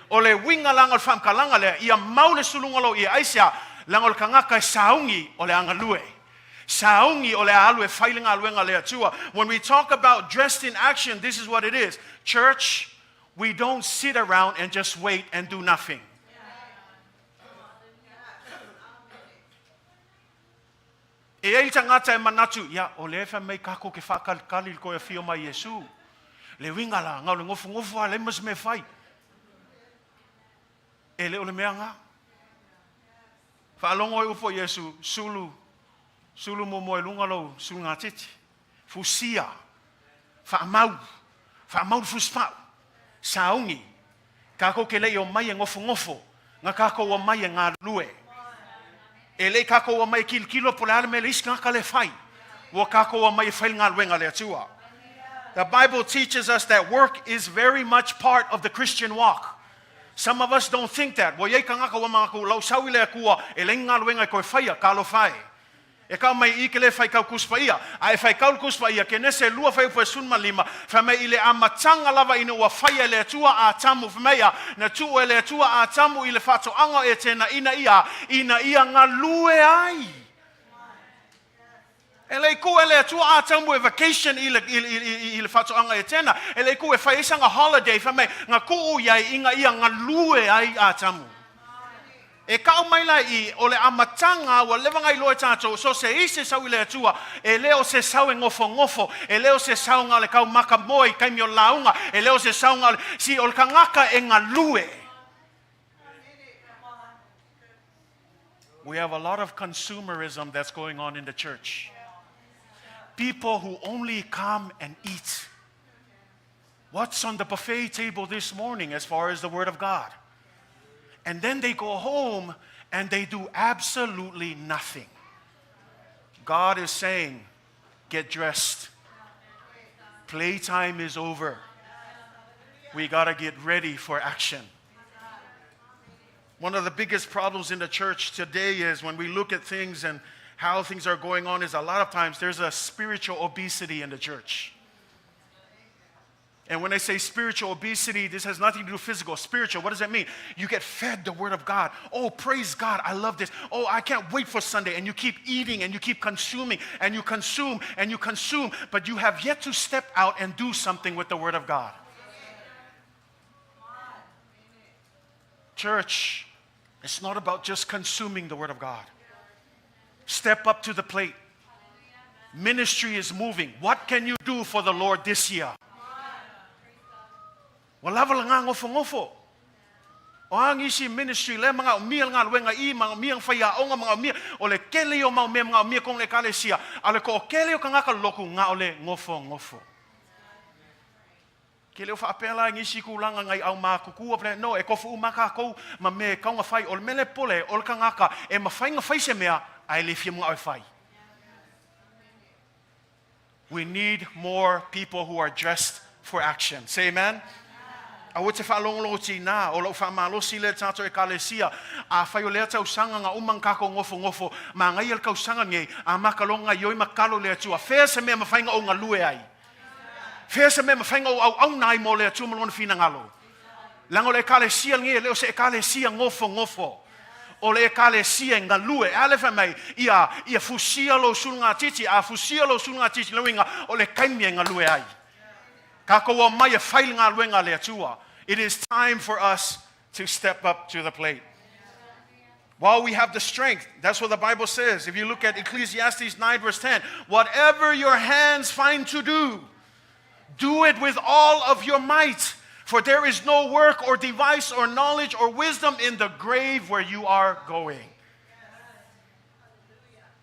O le uiga laga o le faamatalaga lea, ia mau le suluga o lou ie. Aisea? Leaga o le kagaka e sauni o le a galue. Sauni o le a alu e fai le galuega a le Atua. When we talk about dressed in action, this is what it is. Church, we don't sit around and just wait and do nothing. E i ai le tagata e manatu, ia, o lea e fai mai kākou ke faakalikali i le koe afio mai Iesu. Le uiga la, na o le nofonofo lava, leai ma se mea e fai. E le o le mea na. Faalogo ai upu a Iesu, sulu, sulu muamua i luga lou sulugatiti. Fusia, faamau, faamau le fusipau, sauni, Kākou ke lei omai e nofonofo, na kākou omai e galulue. E lei kākou omai e kilokilo po o le a le mea le isi tagata le fai. Ua kākou omai e fai le galuega a le Atua. The Bible teaches us that work is very much part of the Christian walk. Some of us don't think that. Ua iai kagaka ua manatu lau sau i le Atua e leai ni galuega e toe faia, talofa e. E kau mai i ke le faikau Tusi Paia. A e faikau le Tusi Paia, Kenese 2 fuaiupu e 15, fai mai i le amataga lava ina ua faia e le Atua Atamu, fai mai a, na tuu e le Atua Atamu i le faatoaga o Etena ina ia, ina ia galue ai. E le i kū e le Atua Atamu e vacation i le, i, i, i, i le faatoaga Etena. E le i kū e fai ai sana holiday, fai mai, na tuu i ai ina ia galue ai Atamu. E kau mai la i, o le amataga ua leva na iloa e tatou, so se isi e sau i le Atua, e le o se sau e nofonofo, e le o se sau na o le kau maka moe i taimi o le lauga, e le o se sau na o le, si o le kagaka e galue. We have a lot of consumerism that's going on in the church. People who only come and eat. What's on the buffet table this morning as far as the Word of God? And then they go home and they do absolutely nothing. God is saying, get dressed. Playtime is over. We got to get ready for action. One of the biggest problems in the church today is when we look at things and how things are going on is a lot of times there's a spiritual obesity in the church. And when I say spiritual obesity, this has nothing to do with physical. Spiritual, what does that mean? You get fed the word of God. Oh, praise God, I love this. Oh, I can't wait for Sunday. And you keep eating and you keep consuming and you consume and you consume, but you have yet to step out and do something with the word of God. Church, it's not about just consuming the word of God. Step up to the plate. Ministry is moving. What can you do for the Lord this year? Ua lava le gagofogofo. O a nisi ministry lea manaomia le galuega i, manaomia le faiaoga, manaomia, o le tele ia o mau mea manaomia totonu o le Ekalesia, a o le toatele o tagata lotu na o le nofonofo. Ke le o faapea la i nisi tulaga nai aumatutua pe no, e tofu uma tatou ma mea e tatau ona fai. O le mea lea e popole, o le tagata e mafai ona fai se mea ae le fia manao e fai. We need more people who are dressed for action. Say amen. Aua te faalogologo tinā, o lau faamalosi lea i le tatou Ekalesia, afai o lea tausaga na uma na tatou nofonofo, manaia le tausaga nei, a mata loa gaioi ma tatalo i le Atua, fea se mea e mafai ona ou galue ai? Fea se mea e mafai ona ou auauna ai mo le Atua ma Lona finagalo? Leaga o le Ekalesia lenei e le o se Ekalesia nofonofo. O le Ekalesia e galue. E a le fai mai, ia, ia fusia lou sulugatiti, a fusia lou sulugatiti, lona uiga, o le taimi e galue ai. Tatou omai e fai le galuega a le Atua. It is time for us to step up to the plate. While we have the strength, that's what the Bible says. If you look at Ecclesiastes 9 verse 10, whatever your hands find to do, do it with all of your might. For there is no work or device or knowledge or wisdom in the grave where you are going.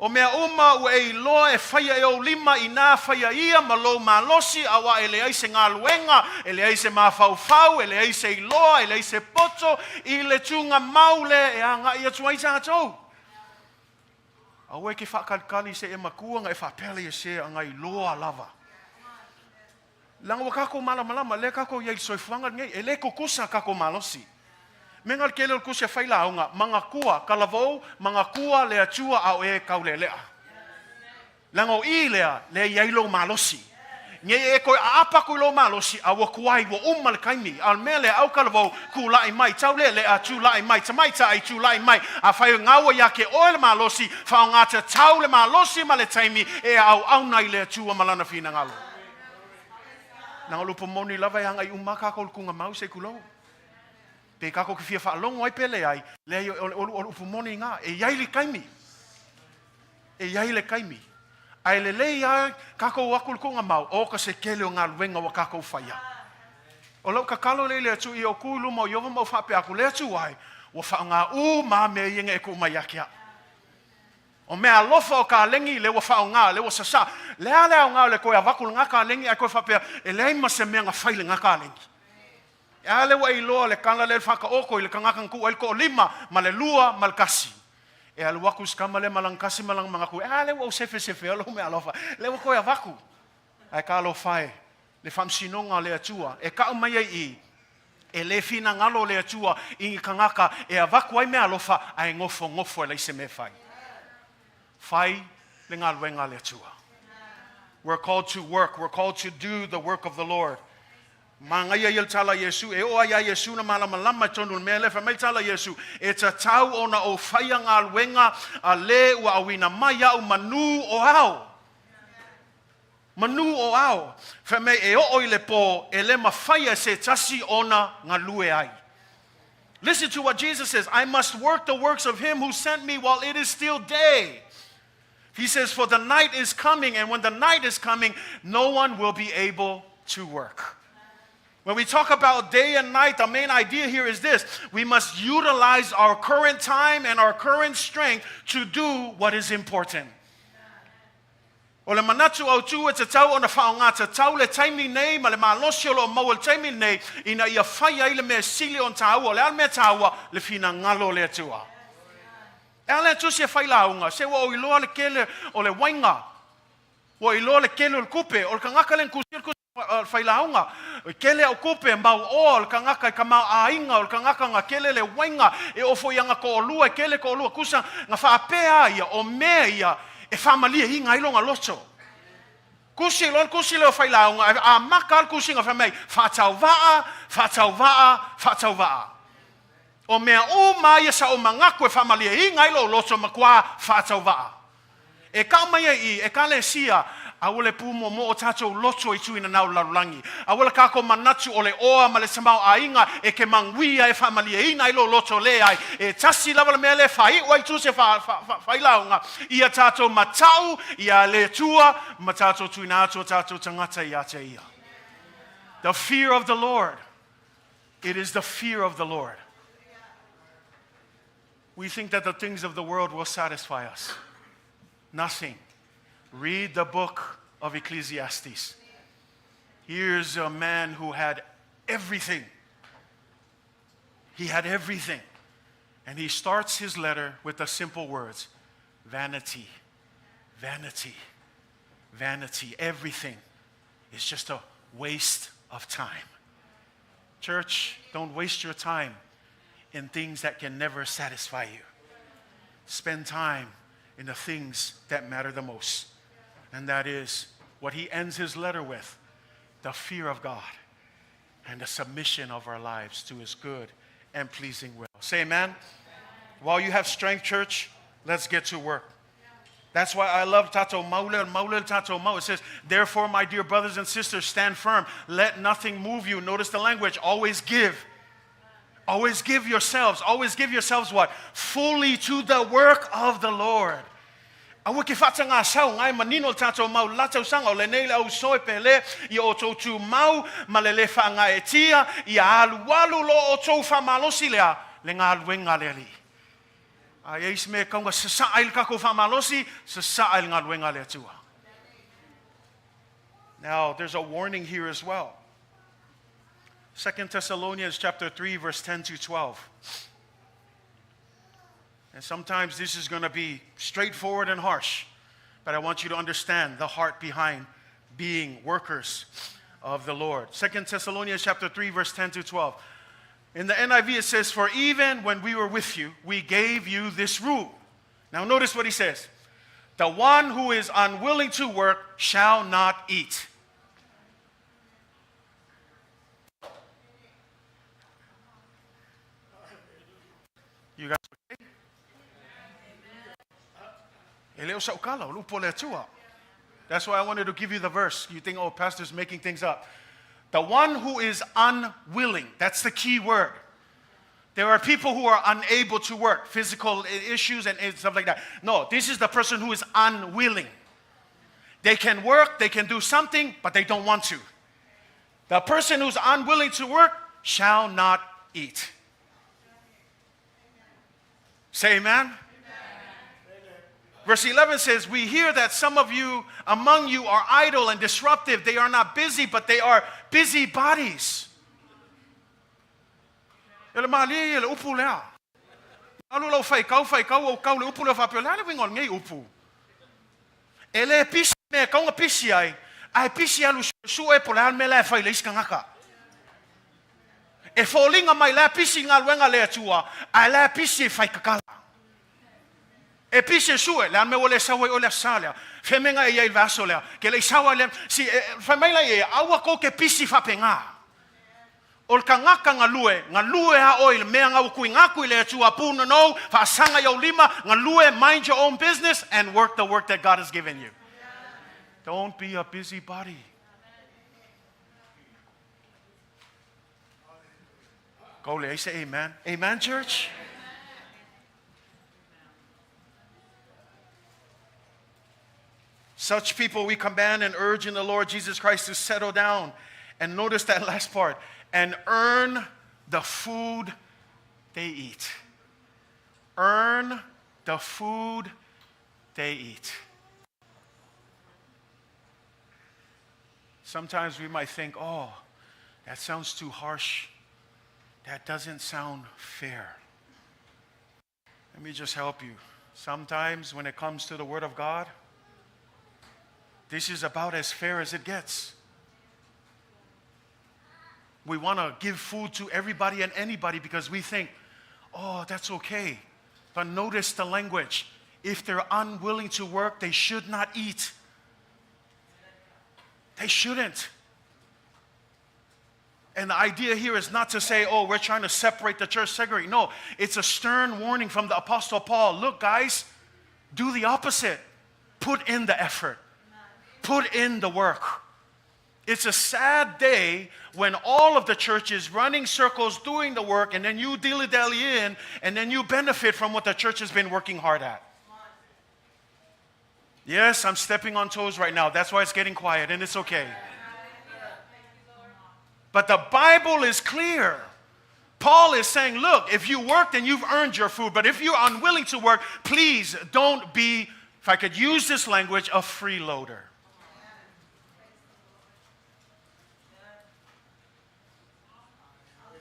O mea uma ua e iloa e faia e ou lima inā faia ia ma lou malosi, auā e leai se galuega, e leai se mafaufau, e leai se iloa, e leai se poto i le tugamau lea e agai atu ai tatou. Aua e ke faakalikali se e makua na e faapea lea se a iloa lava. Leaga ua tatou malamalama, lea tatou i ai i le soifuaga lenei, e le tutusa tatou malosi. Mea na o le tele o le tusi a fai lauga, manatua talavou, manatua le Atua a o e taulealea. Leaga o i lea, lea e i ai lou malosi. Nei e toe aapa atu i lou malosi, a ua tuai, ua uma le taimi. A o le mea lea, au talavou, tulai mai, taulealea, tulai mai, tamaitai, tulai mai. Afai o gaua ia te oe le malosi, faaaoga tatau le malosi ma le taimi e auauna i le Atua ma Lana finagalo. Leaga o le upu moni lava e agai uma lava tatou i le tugamau se i tulou. Pe tatou te fia faalogo ai pe leai, leai o le upu moni lena, e i ai le taimi. E i ai le taimi. Ae lelei lava tatou o atu i le tugamau, o ka se tele o galuega ua tatou faia. O lau tatalo lea i le Atua, ia ou tu i luma o Ieova ma ou faapea atu, Le Atua e, ua faaaoga uma lava mea ia na e tuu mai ia te au. O mea alofa o kalegi, lea ua faaaoga, lea ua sasā. Le a le aoga o le toe avatu lena kalegi ae toe faapea, e leai ma se mea na fai i lena kalegi. E a lea ua e iloa le tala lea i le faataoto i le tagata na tuu ai le toalima ma le lua ma le tasi. E alu atu si tama lea ma lana tasi ma lana manatu, e a lea ua ou sefesefea lou mea alofa, lea ua toe avatu. Ae talofa e, le faamasinoga a le Atua e tau mai ai i, E le finagalo le Atua i ni tagata e avatu ai mea alofa ae nofonofo e leai se mea e fai. Fai le galuega a le Atua. We're called to work. We're called to do the work of the Lord. Manaia ia le tala a Iesu, e oo lava iā Iesu na malamalama i totonu o le mea lea. Fai mai le tala a Iesu, E tatau ona ou faia galuega a le ua auina mai iaʻu manū o ao. Manū o ao, fai mai e oo i le pō e le mafai e se tasi ona galue ai. Listen to what Jesus says, I must work the works of him who sent me while it is still day. He says, for the night is coming, and when the night is coming, no one will be able to work. When we talk about day and night, the main idea here is this. We must utilize our current time and our current strength to do what is important. O le manatu autu e tatau ona faaaoga tatau le taimi nei ma le malosi o lo o maua i le taimi lenei ina ia fai ai le mea sili ona taua. O le a le mea taua? Le finagalo o le Atua. E ala le tusi e fai lauga, se ua ou iloa le tele o le uaiga, ua iloa le tele o le tupe, o le tagata lea na tusia le tusi o le failauga, e tele au tupe, mau oa, o le tagata i tamaoaiga, o le tagata na tele le uaiga, e oo foi i ana toalua, e tele toalua, tusa na faapea a ia, o mea ia e faamalieina ai lona loto. Tusi loa le tusi lea o failauga, ae amata lava le tusiga fai mai, faatauvaa, faatauvaa, faatauvaa. O mea uma ia sa ou manatu e faamalieina ai lou loto, matua faatauvaa. E kau mai ai i Ekalesia, aua le pūmoomoo o tatou loto i tuinanau o le lalolagi. Aua le tatou manatu o le oa ma le tamaoaiga e ke manuia e faamalieina ai lou loto, leai. E tasi lava le mea lea e faaiu ai tusi failauga, ia tatou matau ia le Atua ma tatou tuina atu o tatou tagata ia te Ia. The fear of the Lord. It is the fear of the Lord. We think that the things of the world will satisfy us. Nothing. Read the book of Ecclesiastes. Here's a man who had everything. He had everything. And he starts his letter with the simple words, vanity, vanity, vanity. Everything is just a waste of time. Church, don't waste your time in things that can never satisfy you. Spend time in the things that matter the most. And that is what he ends his letter with, the fear of God and the submission of our lives to his good and pleasing will. Say amen. While you have strength, church, let's get to work. That's why I love tato maule, maule tato mau. It says, therefore, my dear brothers and sisters, stand firm. Let nothing move you. Notice the language. Always give. Always give yourselves. Always give yourselves what? Fully to the work of the Lord. Aua ke whaatanga sau, ngai manino tatou mau la tausanga o lenei le au soe pele i o tou tu mau ma le le whaanga e tia i a alu alu lo o tou whamalosi lea le ngā luenga le ali. A i ai se mea e kaunga sasaa ai le tatou faamalosi, sasaa i le galuega a le Atua. Now, there's a warning here as well. 2 Thessalonians chapter 3, verse 10 to 12. And sometimes this is going to be straightforward and harsh, but I want you to understand the heart behind being workers of the Lord. 2 Thessalonians chapter 3, verse 10 to 12. In the NIV it says, for even when we were with you, we gave you this rule. Now notice what he says. The one who is unwilling to work shall not eat. You guys okay? E le o sa'u kala, o le upu a le Atua. That's why I wanted to give you the verse. You think, oh, pastor's making things up. The one who is unwilling, that's the key word. There are people who are unable to work, physical issues and stuff like that. No, this is the person who is unwilling. They can work, they can do something, but they don't want to. The person who's unwilling to work shall not eat. Say amen. Amen. Verse 11 says, we hear that some of you among you are idle and disruptive. They are not busy, but they are busy bodies. E le malie ia le upu lea. Alu lau faikau, faikau, ou kau le upu lea faapea, le a le uiga o lenei upu? E le pisi mea e kaunga pisi ai, ae pisi alu suesue po o le a le mea la e fai le isi tagata. E foliga mai la e pisi i galuega a le Atua, ae la e pisi e fai kakala. E pisi e sue, le a le mea ua le sau ai oe le aso Sa lea? Femega e i ai i le vaiaso lea, ke le i sau ai le, si, e, fai mai la ia, aua kou ke pisi faapena. O le tagata galue, galue a oe i le mea nga ua tuuina atu i le Atua, punonou, faasaga i ou lima, galue, mind your own business and work the work that God has given you. Don't be a busy body. Go le, say amen. Amen, church? Such people we command and urge in the Lord Jesus Christ to settle down. And notice that last part. And earn the food they eat. Earn the food they eat. Sometimes we might think, oh, that sounds too harsh. That doesn't sound fair. Let me just help you. Sometimes when it comes to the Word of God, this is about as fair as it gets. We want to give food to everybody and anybody because we think, oh, that's okay. But notice the language. If they're unwilling to work, they should not eat. They shouldn't. And the idea here is not to say, oh, we're trying to separate the church, segregate. No, it's a stern warning from the Apostle Paul. Look, guys, do the opposite. Put in the effort. Put in the work. It's a sad day when all of the church is running circles, doing the work, and then you dilly-dally in, and then you benefit from what the church has been working hard at. Yes, I'm stepping on toes right now. That's why it's getting quiet, and it's okay. But the Bible is clear. Paul is saying, look, if you work, then you've earned your food. But if you're unwilling to work, please don't be, if I could use this language, a freeloader.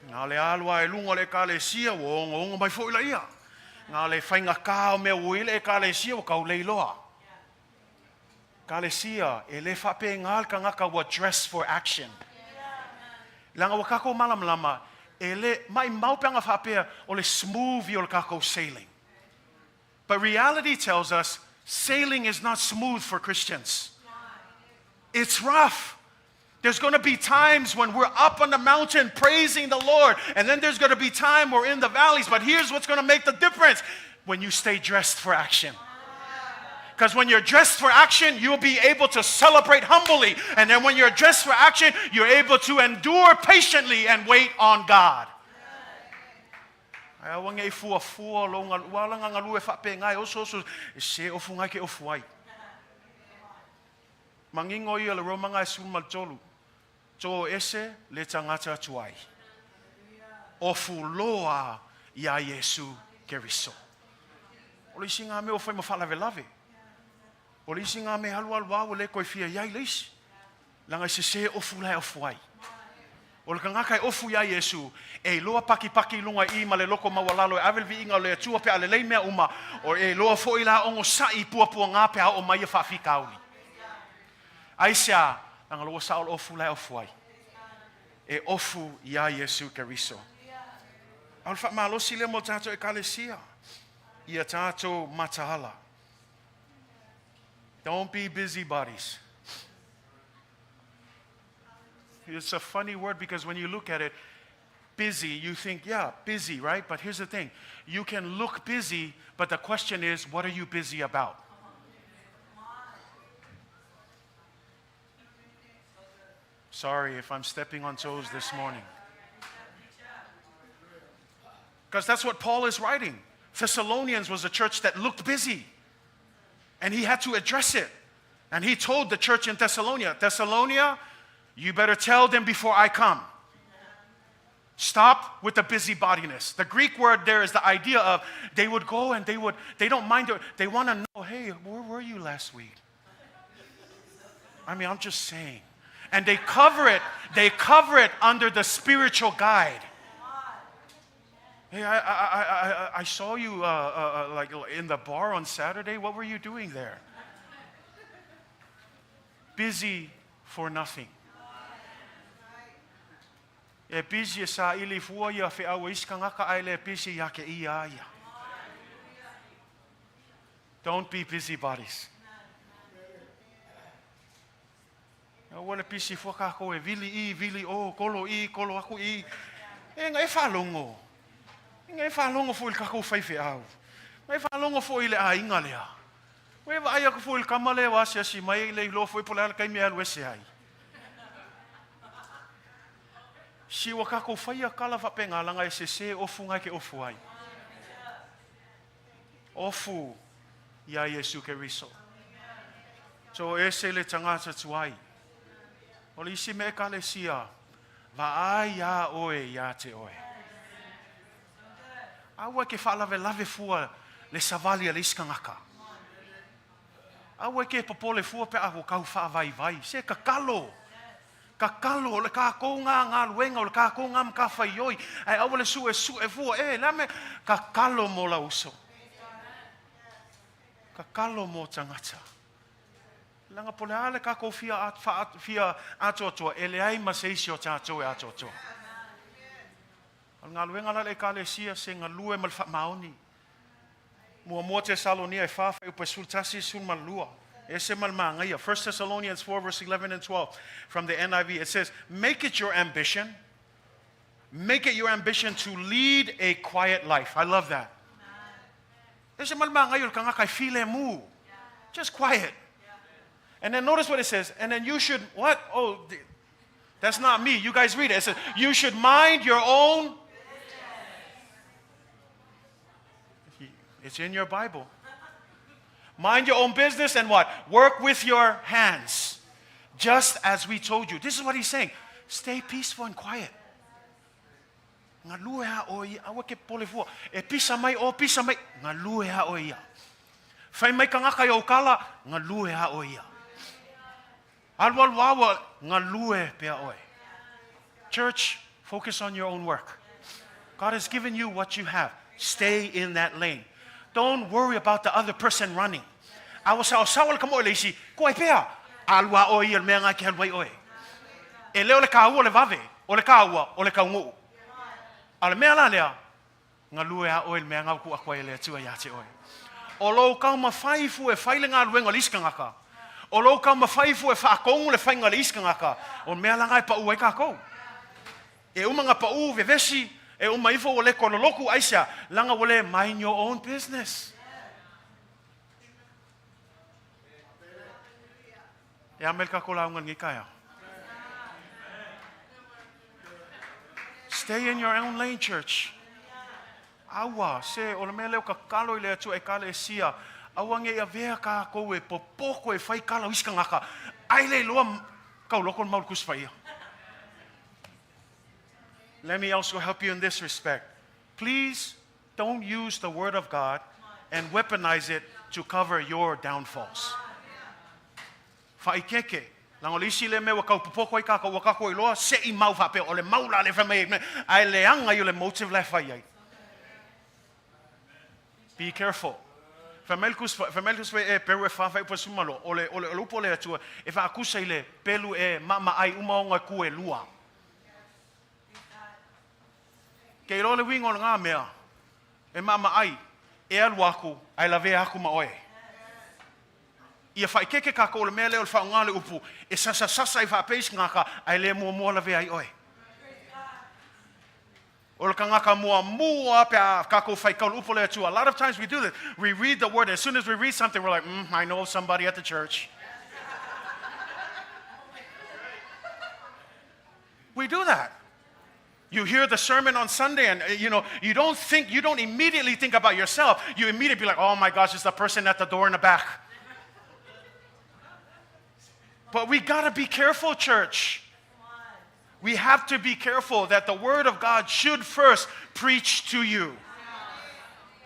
Ngā le alua e lunga o le ekalesia, ua ongoongo mai foʻi laia. Ngā le faigakā o mea ua i le ekalesia, ua kaulei loa. Ekalesia, e le faapegā le tagata ua dress for action. Leaga ua kākou malamalama, e le maʻimau pe ana faapea o le smooth ia o le kākou sailing. But reality tells us sailing is not smooth for Christians. It's rough. There's going to be times when we're up on the mountain praising the Lord, and then there's going to be time we're in the valleys. But here's what's going to make the difference: when you stay dressed for action. Because when you're dressed for action, you'll be able to celebrate humbly. And then when you're dressed for action, you're able to endure patiently and wait on God. Ae aua nei fuafua lou ua ala nga galue faapegai e osooso e se ofu ngai ke ofu ai. Manino ia le Romaga e 13, To ese le tagata tuai. Ofu loa iā Iesu Keriso. O le isi ngā mea ua fai ma faalavelave. O le isi ngā mea alualu a ua le koe fia iai le isi. Leaga e sesē ofu la e ofu ai. O le tagata e ofu iā Iesu, e iloa pakipaki i luga i i ma le loko maualalo e ave le viiga o le Atua pe a lelei mea uma, o e iloa foʻi la ogosaʻi i puapuagā pe a oo mai ia faafitauli. Aisea? Leaga la ua sao le ofu la e ofu ai. E ofu iā Iesu Keriso. A o le faamalosi lea mo tatou Ekalesia, ia tatou mataala. Don't be busybodies. It's a funny word because when you look at it, busy, you think, yeah, busy, right? But here's the thing. You can look busy, but the question is, what are you busy about? Sorry if I'm stepping on toes this morning. Because that's what Paul is writing. Thessalonians was a church that looked busy. And he had to address it. And he told the church in Thessalonia, Thessalonia, you better tell them before I come. Stop with the busybodiness. The Greek word there is the idea of they would go and they would, they don't mind, they want to know, hey, where were you last week? I mean, I'm just saying. And they cover it, they cover it under the spiritual guide. Hey, I saw you like in the bar on Saturday. What were you doing there? Busy for nothing. E busy e saili fua ia feau e isi kangaka ae le busy ia ke ia ia. Don't be busybodies. Aua le pisi fua kākou e wili i, wili o, kolo i, kolo aku i. E nga e faalogo. E nga e faalogo foi i le kākou faifeau. Nga e faalogo foi i le aiga lea. Ua e vaai aku foi i le kama lea ua asiasi mai e le iloa foi po o le a le taimi e alu ese ai. Si ua kākou faia kala faapena leaga e sesē ofu ngai ke ofu ai. Ofu iā Iesu Keriso. To ese le tagata tuai. O le isi mea Ekalesia, vaai iā oe iā te oe. Aua e ke faalavelave fua le savali a le isi tagata. Aua e ke popole fua pe a ua kau faavaivai. Se tatalo. Tatalo, o le kākou ngā galuega, o le kākou ngā matafaioi, ae aua le suʻesuʻe fua, e, le a mea? Tatalo mo lau uso. Tatalo mo tagata. Leaga po o le a le kākou fia, fia atoatoa, e leai ma se isi o tātou e atoatoa. O le galuega la a le Ekalesia, se galue ma le faamaoni. Muamua Tesalonia e 4 fuaiupu e 11, 12. E ese ma le māgaia. 1 Thessalonians 4 verse 11 and 12 from the NIV. It says, Make it your ambition. Make it your ambition to lead a quiet life. I love that. E ese ma le māgaia o le tagata e filemu. Just quiet. And then notice what it says. And then you should, what? Oh, that's not me. You guys read it. It says, you should mind your own. It's in your Bible. Mind your own business and what? Work with your hands. Just as we told you. This is what he's saying. Stay peaceful and quiet. Galue lava oe ia, aua e te popole fua. E pisa mai ʻoe, pisa mai, galue lava oe ia. Fai mai tagata i ou kala, galue lava oe ia. Alualu lava ua, galue pea oe. Church, focus on your own work. God has given you what you have. Stay in that lane. Don't worry about the other person running. A ua saosaoa le kamoʻe le isi, koe pea, alu lava ʻoe ia i le mea lena e ke alu ai ʻoe. E le o le kāua le vave, o le kāua, o le kaunuʻu. A o le mea la lea, galue lava ʻoe i le mea lena ua tuu atu ai e le Atua iā te ʻoe. O lou taumafai fua e fai le galuega o le isi tagata, o lou taumafai fua e faatonu le faiga o le isi tagata, o le mea la lena e paʻu ai kākou. E uma na paʻu vevesi, e uma ifo ua le toe lolotu, aisea? Leaga ua le mind your own business. E a mai le kākou lauga i lenei taeao? Stay in your own lane, church. Aua, se, o le mea lea o tatalo i le Atua Ekalesia, aua ne i avea kākou e popoko e fai kala o isi tagata, ai le iloa kau loko le mau le Tusi Paia. Let me also help you in this respect. Please don't use the word of God and weaponize it to cover your downfalls. Whaikeke, leaga o le isi lea mea ua tau popoko ai kākou, ua kākou iloa, seʻi mau faapea, o le mau la lea fai mai ai, ae leaga ia o le motive la e fai ai. Be careful. Fai mai le Tusi, fai mai le Tusi e Peru e wha whai sumalo, o le, o le, o le upu o le Atua, e whaakusa i le pelu e maamaai uma o ngā ku e lua. Ke iloa le uiga o lena mea, e maamaai, e alu aku, ae lavea aku ma oe. Ia whaikeke kākou o le mea lea o le whaonga le upu, e sasasasa i faapea isi tagata, ae le muamua lavea ai oe. O le tagata muamua pe a kākou faitau le upu o le Atua. A lot of times we do this. We read the word, as soon as we read something, we're like, mm, I know somebody at the church. We do that. You hear the sermon on Sunday and, you know, you don't think, you don't immediately think about yourself. You immediately be like, oh my gosh, it's the person at the door in the back. But we got to be careful, church. We have to be careful that the word of God should first preach to you.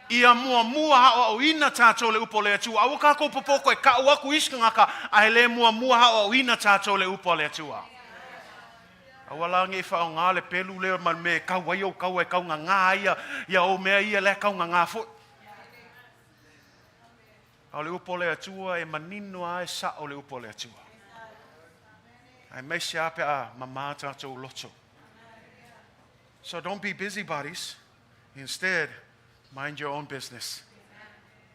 Ia muamua aʻoaʻoina tātou le upu o le Atua. Aua kākou popoko e kaʻu aku isi tagata, ae le muamua aʻoaʻoina tātou le upu a le Atua. Aua la nei whaonga le pelu lea ma le mea e kau ai ou kaua e kaungangā ai ia, ia ou mea ia lea kaungangā foi. A o le upu o le Atua e manino lava e sao le upu a le Atua. Aemaise lava pe a mamā tātou loto. So don't be busybodies. Instead, mind your own business.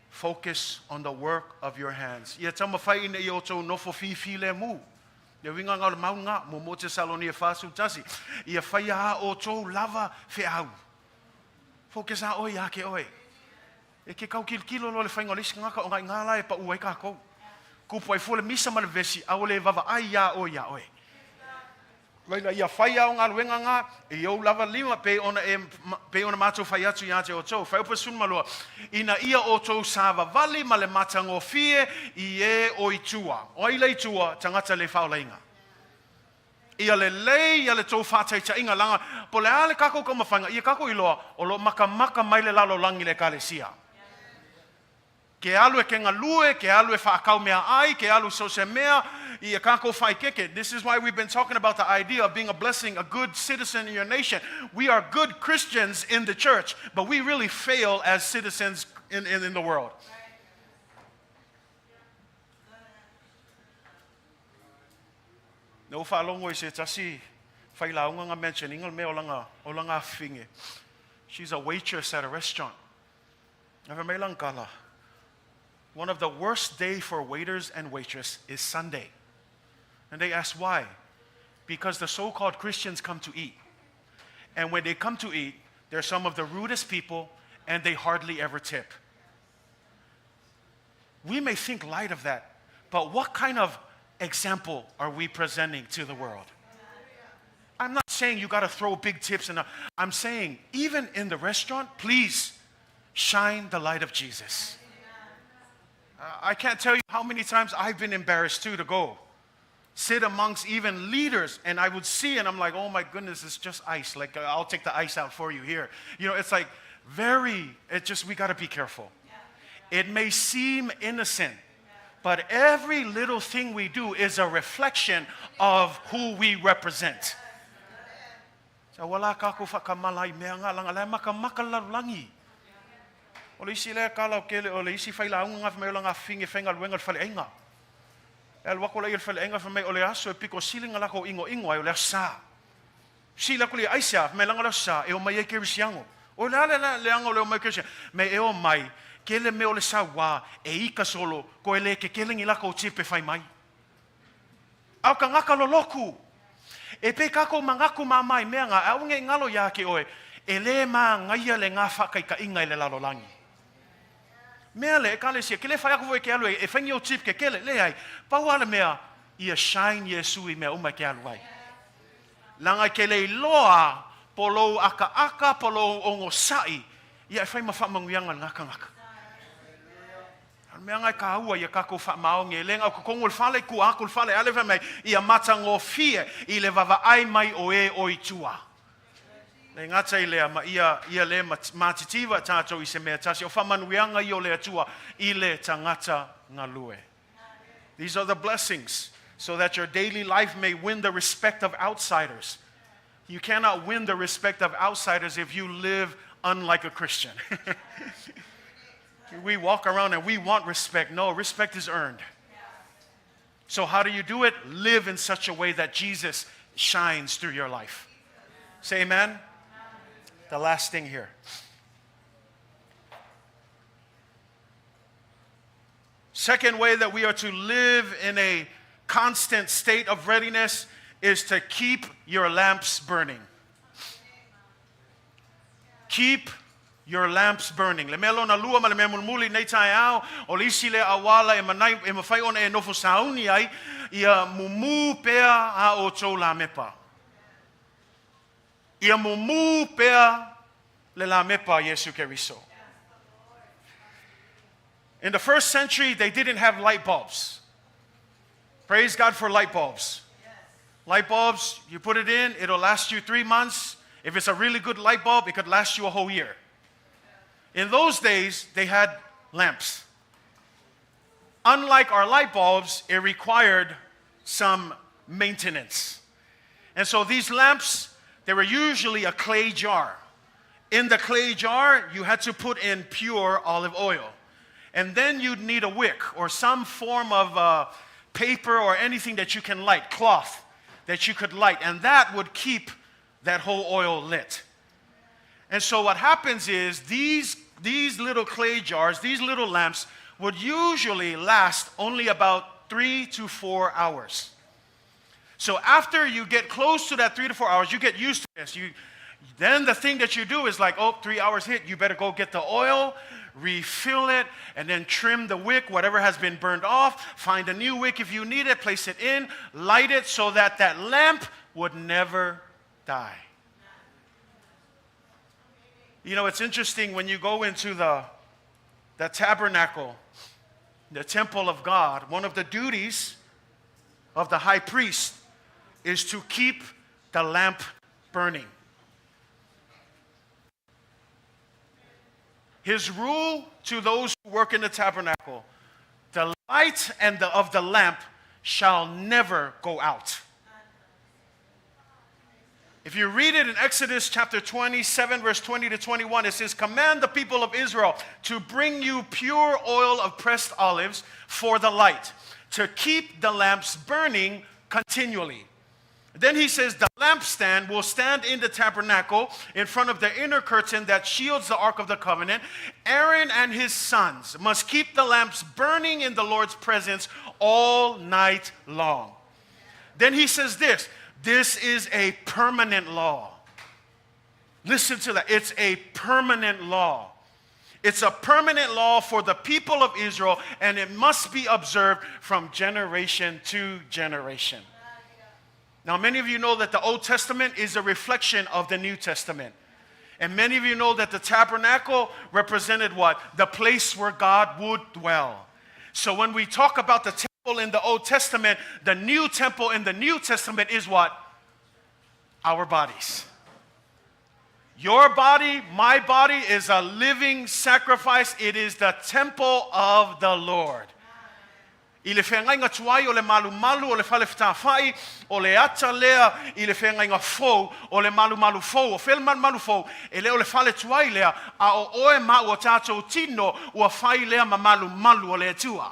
Focus on the work of your hands. Ia taumafai ina ia outou nofo fifilemu. Ia uiga nga o le maunga, muamua Tesalonia 4:11. Ia faia a outou lava feau. Focus a oe ia te oe. E ke kau kilokilo loa le faiga o le isi tagata o nga i nga la e paʻu ai kākou. Kupu ai fua le misa ma le vevesi, ʻaʻole e vaavaai iā ʻoe iā ʻoe. Laila, ia fai a o galuega nga, i ou lava lima, pei ona e, pei ona matou fai atu iā te outou. Fuaiupu 12, Ina ia outou savavali ma le matagofie i e o i tua. O ai la i tua? Tagata le faolaina. Ia lelei ia le tou faataitaiga, leaga po o le a le kākou taumafaiga, ia kākou iloa, o lo o makamaka mai le lalolagi i le Ekalesia. Ke alu e ke galue, ke alu e faakau meaai, ke alu so se mea, ia kākou faaekeeke. This is why we've been talking about the idea of being a blessing, a good citizen in your nation. We are good Christians in the church, but we really fail as citizens in the world. Na ou faalogo i se tasi failauga na mention ina le mea o lana afafine. She's a waitress at a restaurant. Ae fai mai lana tala, One of the worst day for waiters and waitress is Sunday. And they asked why. Because the so-called Christians come to eat. And when they come to eat, they're some of the rudest people and they hardly ever tip. We may think light of that, but what kind of example are we presenting to the world? I'm not saying you got to throw big tips, and I'm saying even in the restaurant, please shine the light of Jesus. I can't tell you how many times I've been embarrassed too to go sit amongst even leaders, and I would see, and I'm like, oh my goodness, it's just ice. Like, I'll take the ice out for you here. It's like very, it just, we got to be careful. It may seem innocent, but every little thing we do is a reflection of who we represent. Sa wala ka ko whakamala i mea ngā langa, lai maka maka lalulagi. O le isi lea kala o kele, o le isi failauga ngā whamai o la ngā finge whainga luenga le faleaiga. E alu aku la ia le faleaiga fai mai o le aso e piko sili nga lako ingoingo ai o le aso Sa. Sili aku le aisea, fai mai leaga o le aso Sa e omai ai kerisiano. O le a le leaga o le omai o kerisiano? Me e omai, kele mea o le sauā e ika solo koe le kekele ni lako tipe fai mai. A o ka ngaka loloku. E pei kākou mangaku māmā i mea ngā, a ʻaʻole i ngalo iā ke ʻoe, e lē māgaia le ngā whakaikaʻiga i le lalolagi. Mea le ekalesia, ke le whai aku foi ke alu e whaingi o tip ke kele, leai, pau a le mea, ia shine Iesu i mea uma ke alu ai. Langa ke le iloa, po lou aka aka, po lou ongo sa'i, ia e whai ma whamanguianga le ngaka ngaka. A mea ngai ka ua ia kako whaamaongi, e lenga o ka kongo le fale, ku aku le fale, ale whai mai, ia mata ngōfie i le vava ai mai o e o i tua. Le gata i lea, ma ia, ia le matitiva tātou i se mea tasi, o whamanuianga i o le Atua i le tangata galue. These are the blessings, so that your daily life may win the respect of outsiders. You cannot win the respect of outsiders if you live unlike a Christian. We walk around and we want respect. No, respect is earned. So how do you do it? Live in such a way that Jesus shines through your life. Say amen. The last thing here. Second way that we are to live in a constant state of readiness is to keep your lamps burning. Keep your lamps burning. Le mea lona lua ma le mea mulimuli nei taeao, o le isi lea auala e manai, e mafai ona e nofo sauni ai, ia mumu pea a outou lamepa. Ia mumu pea le lamepa Iesu Keriso. In the first century, they didn't have light bulbs. Praise God for light bulbs. Light bulbs, you put it in, it'll last you 3 months. If it's a really good light bulb, it could last you a whole year. In those days, they had lamps. Unlike our light bulbs, it required some maintenance. And so these lamps, they were usually a clay jar. In the clay jar, you had to put in pure olive oil. And then you'd need a wick or some form of paper or anything that you can light, cloth that you could light. And that would keep that whole oil lit. And so what happens is these little clay jars, these little lamps, would usually last only about 3 to 4 hours. So after you get close to that 3 to 4 hours, you get used to this. Then the thing that you do is like, oh, 3 hours hit, you better go get the oil, refill it, and then trim the wick, whatever has been burned off, find a new wick if you need it, place it in, light it so that that lamp would never die. It's interesting when you go into the tabernacle, the temple of God, one of the duties of the high priest is to keep the lamp burning. His rule to those who work in the tabernacle, the light and the, of the lamp shall never go out. If you read it in Exodus chapter 27, verse 20 to 21, it says, Command the people of Israel to bring you pure oil of pressed olives for the light, to keep the lamps burning continually. Then he says, The lampstand will stand in the tabernacle in front of the inner curtain that shields the Ark of the Covenant. Aaron and his sons must keep the lamps burning in the Lord's presence all night long. Then he says this this is a permanent law. Listen to that. It's a permanent law. It's a permanent law for the people of Israel, and it must be observed from generation to generation. Now, many of you know that the Old Testament is a reflection of the New Testament. And many of you know that the tabernacle represented what? The place where God would dwell. So when we talk about the temple in the Old Testament, the new temple in the New Testament is what? Our bodies. Your body, my body is a living sacrifice. It is the temple of the Lord. I le feagaiga tuai o le malumalu o le fale fetafai, o le ata lea i le feagaiga fou o le malumalu fou. O fea le malumalu fou? E le o le fale tuai lea, a o oe ma au o tatou tino ua fai lea ma malumalu o le Atua.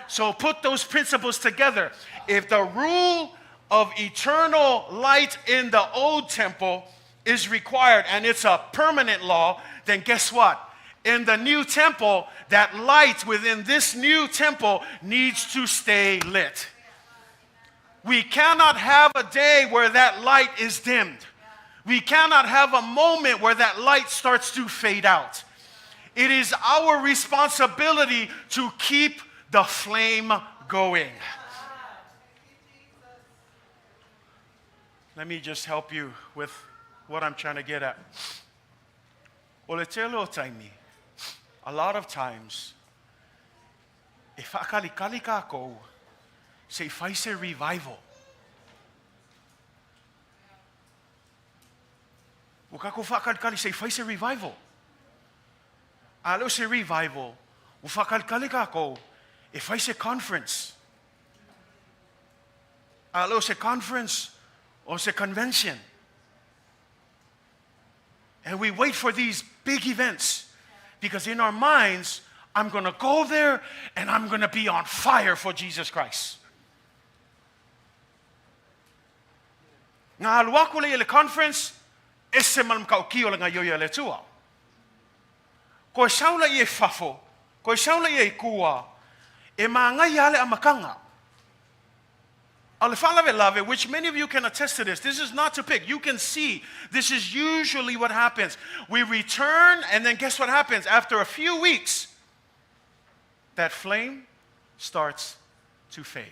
So put those principles together. If the rule of eternal light in the old temple is required and it's a permanent law, then guess what? In the new temple, that light within this new temple needs to stay lit. We cannot have a day where that light is dimmed. We cannot have a moment where that light starts to fade out. It is our responsibility to keep the flame going. Let me just help you with what I'm trying to get at. O le tele o taimi, a lot of times, e whaakalikali kākou se i fai se revival. Ua kākou whaakalikali se i fai se revival. A le o se revival, ua whaakalikali kākou e fai se conference. A le o se conference o se convention. And we wait for these big events because in our minds, I'm going to go there and I'm going to be on fire for Jesus Christ. Nga alu aku lea i le conference, ese ma le matautia o le gaoioi a le Atua. Koe sau laia i fafo, koe sau laia i tua, e mānaia lava le amataga. A o le faalavelave, which many of you can attest to this, this is not to pick, you can see this is usually what happens. We return and then guess what happens? After a few weeks, that flame starts to fade.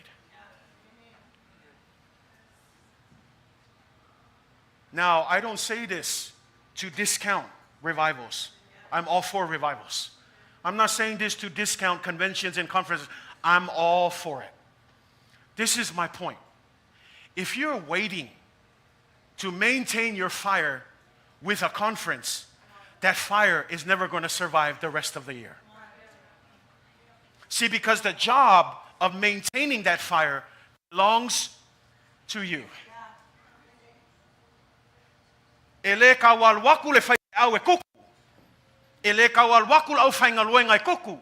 Now, I don't say this to discount revivals. I'm all for revivals. I'm not saying this to discount conventions and conferences. I'm all for it. This is my point. If you're waiting to maintain your fire with a conference, that fire is never going to survive the rest of the year. See, because the job of maintaining that fire belongs to you. E le tau alu aku le faifeau e kuku. E le tau alu aku le aufaigaluega e kuku.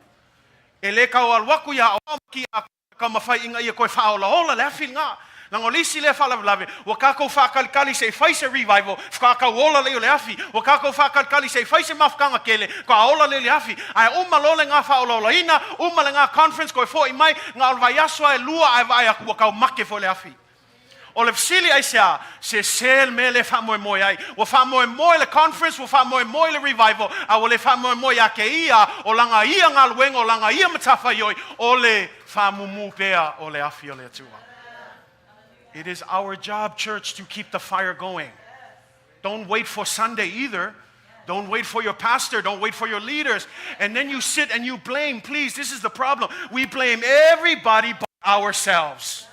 E le tau alu aku ia aoao ma kiakono e taumafai ina ia toe faaolaola le afi lena. Leaga o le isi lea faalavelave, ua tatou faatalitali se i fai se revival, faatoa tau ola lea o le afi. Ua tatou faatalitali se i fai se mafutaga tele, faatoa ola lea o le afi. Ae uma loa lena faaolaolaina, uma lena conference toe foi mai, na o le vaiaso lava e lua ae vaai atu ua tau make foi le afi. O le fesili aisea, sese le mea lea e faamoemoe ai. Ua faamoemoe le conference, ua faamoemoe le revival, a ua le faamoemoe ia te ia o lana ia galuega, o lana ia matafaioi, o le faamumu pea o le afi o le Atua. It is our job, church, to keep the fire going. Don't wait for Sunday either. Don't wait for your pastor. Don't wait for your leaders. And then you sit and you blame. Please, this is the problem. We blame everybody but ourselves.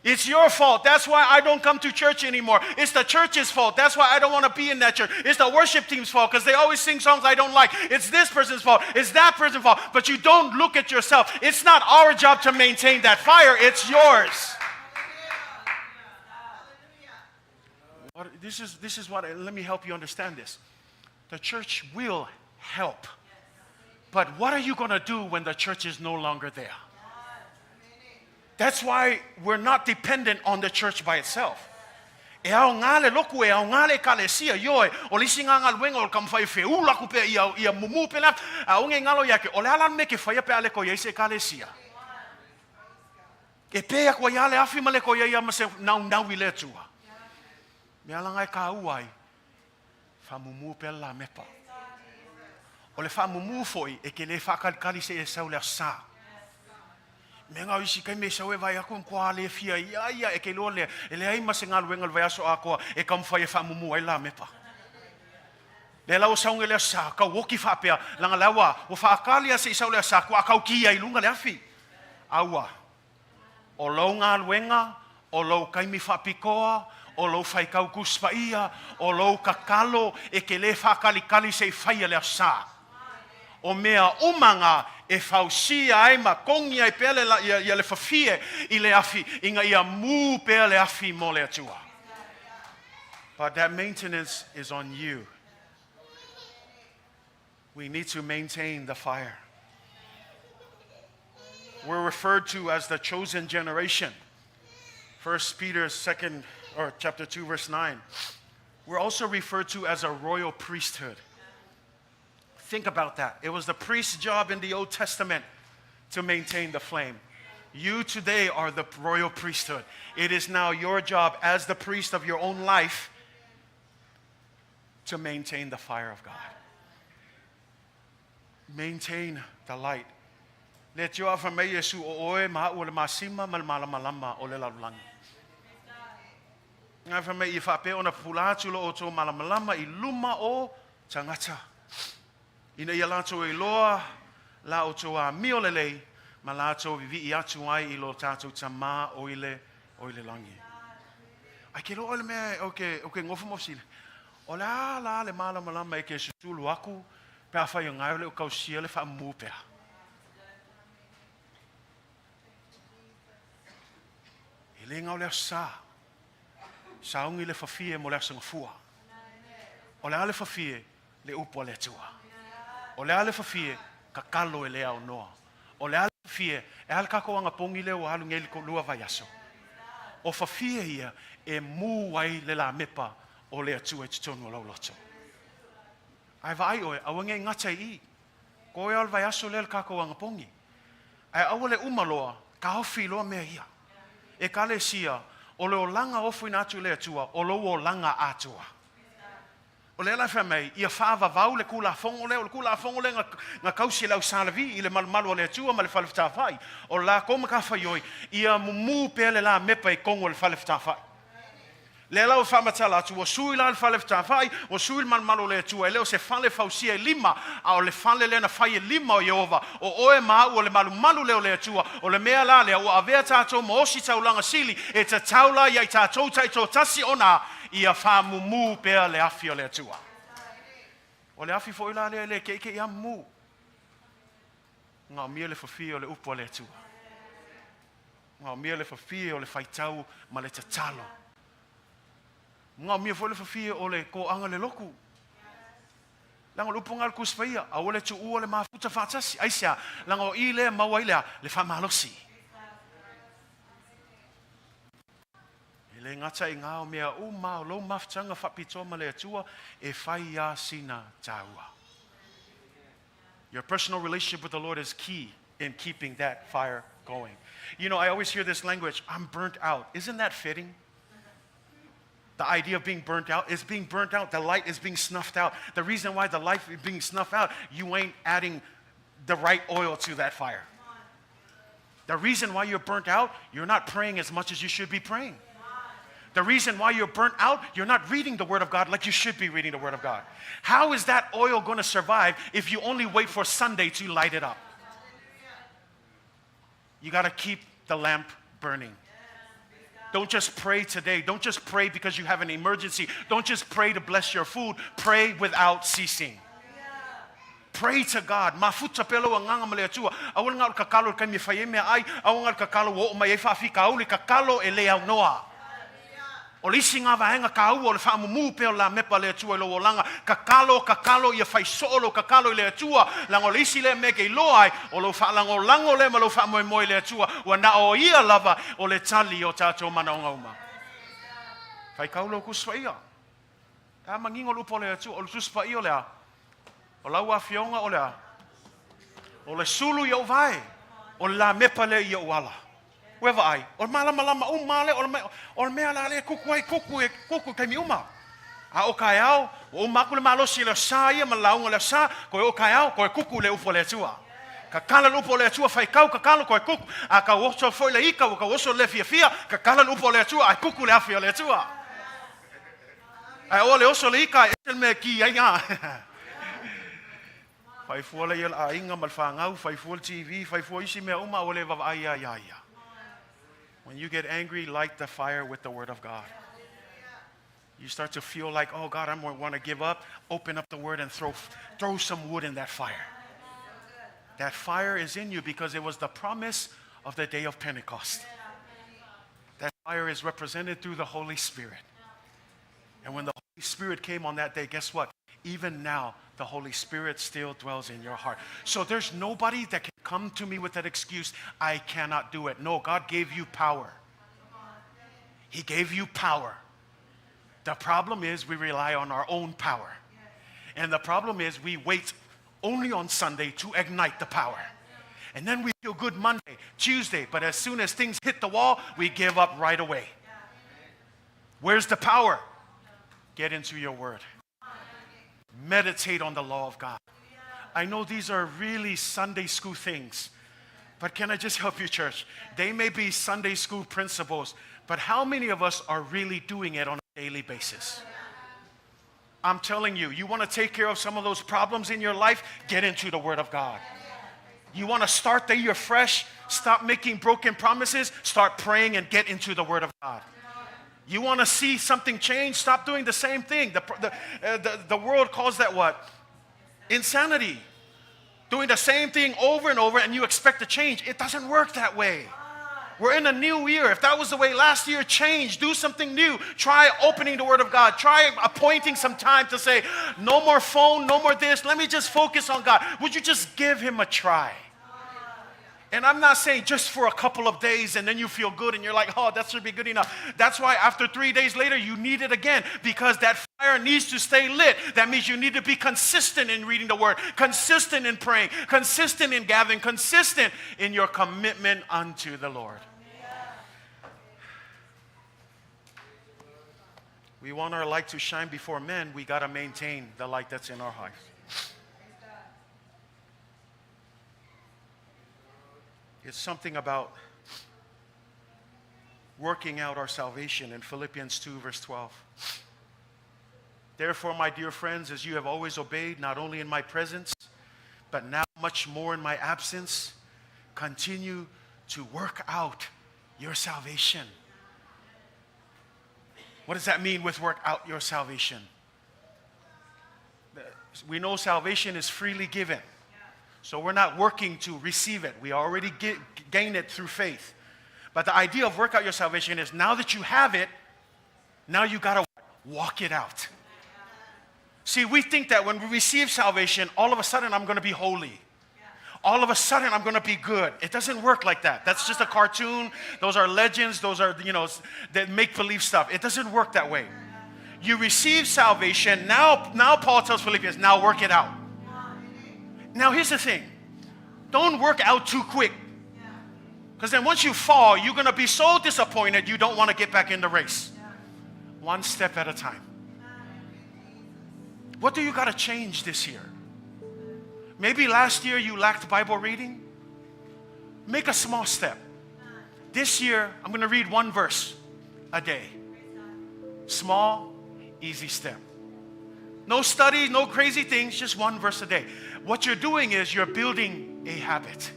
It's your fault. That's why I don't come to church anymore. It's the church's fault. That's why I don't want to be in that church. It's the worship team's fault because they always sing songs I don't like. It's this person's fault. It's that person's fault. But you don't look at yourself. It's not our job to maintain that fire, it's yours. What, this is, this is what, let me help you understand this. The church will help. But what are you going to do when the church is no longer there? That's why we're not dependent on the church by itself. E aogā le loku, e aogā le ekalesia, ioe, o le isi galuega o le taumafai e feula aku pea ia, ia mumu pea le afi, a aua ne i galo ia te oe, o le a la le mea e te faia pe a le toe i ai se ekalesia? E pē aku ai lava le afi ma le toe i ai lava ma se naunau i le Atua. Mea la na e tāua ai, faamumu pea le lamepa. O le faamumu foi, e te le faatalitali seia sau le Aso Sa. Mea na o isi taimi e sau e vaai atu matua le fia ia ia e te iloa lea, e leai ma se galuega i le vaiaso atoa e taumafai e faamumu ai le lamepa. Lea la ua sau nei le Aso Sa, tau oti faapea, leaga la ua, ua faatali lava se i sau le Aso Sa, faatoa tau ki ai i luga le afi. Aua. O lou galuega, o lou taimi faapitoa, o lou faitau Tusi Paia, o lou tatalo e te le faatalitali se i faia le Aso Sa. O mea uma na e fausia ai ma togi ai pea le, ia, ia le fafie i le afi, ina ia mū pea le afi mo le Atua. But that maintenance is on you. We need to maintain the fire. We're referred to as the chosen generation. First Peter 2nd or chapter 2 verse 9. We're also referred to as a royal priesthood. Think about that. It was the priest's job in the Old Testament to maintain the flame. You today are the royal priesthood. It is now your job as the priest of your own life to maintain the fire of God. Maintain the light. Le Atua fai mai Iesu o oe ma a'u o le masima ma le malamalama o le lalolagi. Ae fai mai ia faapea ona pupula atu lo outou malamalama i luma o tagata, ina ia latou iloa la outou amio lelei ma latou vivii atu ai i lo tatou Tamā o i le o i le lagi. Ai ke loa le mea o ke o ke nofo ma fesili, o le a la le malamalama e ke susulu aku pe afai o gae o le o kausia le faamumu pea. E le gao le aso sa. Saogi le fafie mo le aso gafua. O le a le fafie? Le upu a le Atua. O le a le fafie? Tatalo e le aonoa. O le a le fafie? E a le tatou agapogi lea ua alu nei i le lua vaiaso? O fafie ia e mū ai le lamepa o le Atua i totonu o lou loto. Ae vaai oe, aua ne i gata i i. Koe lava o le vaiaso lea le tatou agapogi. Ae aua le uma loa, taofi loa mea ia. Ekalesia, o le olaga ofoina atu i le Atua, o lou olaga atoa. O lea la e fai mai, ia faavavau le Tulafono lea, o le Tulafono lea na, na tausi e le au Sa Levi i le malumalu a le Atua ma le fale fetafai. O le latou matafaioi, ia mumu pea le lamepa i tonu o le fale fetafai. Lea la ua faamatala atu, ua sui la le fale fetafai, ua sui le malumalu o le Atua, e le o se fale fausia e lima, a o le fale lea na fai e lima o Ieova. O oe ma a'u o le malumalu lea o le Atua, o le mea la lea, ua avea tatou ma osi taulaga sili, e tatau la ia i tatou taitoatasi ona ia faamumū pea le afi o le Atua. O le afi foi la lea e le keʻikeʻi a mumū. Gaomia le fafie o le upu a le Atua. Gaomia le fafie o le faitau ma le tatalo. Gaomia foi le fafie o le toaga le lotu. Leaga o le upu lena a le Tusi Paia, aua le tuua le mafuta faatasi. Aisea? Leaga o i lea e maua ai le a? Le faamalosi. E le gata i ngā o mea uma o lou mafutaga faapitoa ma le Atua e fai a sina tāua. Your personal relationship with the Lord is key in keeping that fire going. You know, I always hear this language, I'm burnt out. Isn't that fitting? The idea of being burnt out is being burnt out. The light is being snuffed out. The reason why the light is being snuffed out, you ain't adding the right oil to that fire. The reason why you're burnt out, you're not praying as much as you should be praying. The reason why you're burnt out, you're not reading the Word of God like you should be reading the Word of God. How is that oil going to survive if you only wait for Sunday to light it up? You got to keep the lamp burning. Don't just pray today. Don't just pray because you have an emergency. Don't just pray to bless your food. Pray without ceasing. Pray to God. Mafuta pea lou agaga ma le Atua. Aua le galo kakalo i le taimi e fai ai meaai, aua galo kakalo ua oo mai ai faafitauli, tatalo e le aunoa. O le isi lena vaega taua o le faamumu pea o le lamepa a le Atua i lou olaga, tatalo, tatalo ia fai soo lou tatalo i le Atua, leaga o le isi lea mea e te iloa ai, o lou faalagolago lea ma lou faamoemoe i le Atua, ua na o Ia lava o le tali i o tatou manaoga uma. Faitau lou Tusi Paia. E a manino le upu a le Atua, o le Tusi Paia o le a? O lau Afioga o le a? O le sulu i ou vae, o le lamepa lea i ou ala. Ua e vaai, o le malamalama uma lava lea, o le mea la lea e kuku ai, kuku e kuku i taimi uma. A o taeao, ua uma atu le malosi i le Aso Sa ia ma le lauga i le Aso Sa, toe oo taeao, toe kuku le upu a le Atua. Tatala le upu a le Atua, faitau, tatalo, toe kuku. A tau oso foi le ita, ua tau oso le le fiafia, tatala le upu a le Atua, ae kuku le afi o le Atua. Ae aua le oso le ita, e ese le mea e ki ai a. Fai fua lea i le aiga ma le fanau, fai fua le TV, fai fua isi mea uma, aua le vaavaai ia iā ia. When you get angry, light the fire with the word of God. You start to feel like, oh God, I want to give up. Open up the word and throw, throw some wood in that fire. That fire is in you because it was the promise of the day of Pentecost. That fire is represented through the Holy Spirit. And when the Holy Spirit came on that day, guess what? Even now, the Holy Spirit still dwells in your heart. So there's nobody that can come to me with that excuse, I cannot do it. No, God gave you power. He gave you power. The problem is we rely on our own power. And the problem is we wait only on Sunday to ignite the power. And then we feel good Monday, Tuesday, but as soon as things hit the wall, we give up right away. Where's the power? Get into your word. Meditate on the law of God. I know these are really Sunday school things, but can I just help you, church? They may be Sunday school principles, but how many of us are really doing it on a daily basis? I'm telling you, you want to take care of some of those problems in your life? Get into the Word of God. You want to start the year fresh? Stop making broken promises. Start praying and get into the Word of God. You want to see something change? Stop doing the same thing. The, the, the, the world calls that what? Insanity. Doing the same thing over and over and you expect a change. It doesn't work that way. We're in a new year. If that was the way last year, change. Do something new. Try opening the Word of God. Try appointing some time to say, no more phone, no more this. Let me just focus on God. Would you just give Him a try? And I'm not saying just for a couple of days and then you feel good and you're like, oh, that should be good enough. That's why after 3 days later, you need it again because that fire needs to stay lit. That means you need to be consistent in reading the word, consistent in praying, consistent in gathering, consistent in your commitment unto the Lord. We want our light to shine before men. We got to maintain the light that's in our hearts. It's something about working out our salvation in Philippians 2, verse 12. Therefore, my dear friends, as you have always obeyed, not only in my presence, but now much more in my absence, continue to work out your salvation. What does that mean with work out your salvation? We know salvation is freely given. So we're not working to receive it. We already get, gain it through faith. But the idea of work out your salvation is now that you have it, now you got to walk it out. See, we think that when we receive salvation, all of a sudden I'm going to be holy. All of a sudden I'm going to be good. It doesn't work like that. That's just a cartoon. Those are legends. Those are, you know, that make believe stuff. It doesn't work that way. You receive salvation. Now, now Paul tells Philippians, now work it out. Now here's the thing. Don't work out too quick. Because then once you fall, you're going to be so disappointed you don't want to get back in the race. One step at a time. What do you got to change this year? Maybe last year you lacked Bible reading. Make a small step. This year, I'm going to read one verse a day. Small, easy step. No study, no crazy things, just one verse a day. What you're doing is you're building a habit.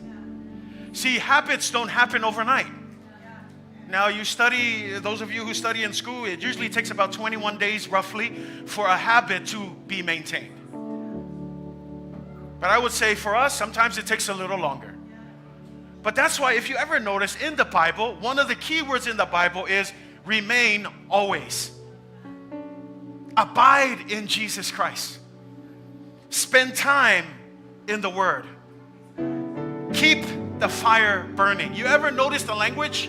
See, habits don't happen overnight. Now, you study, those of you who study in school, it usually takes about 21 days roughly for a habit to be maintained. But I would say for us, sometimes it takes a little longer. But that's why, if you ever notice in the Bible, one of the key words in the Bible is remain always. Abide in Jesus Christ. Spend time in the Word. Keep the fire burning. You ever notice the language?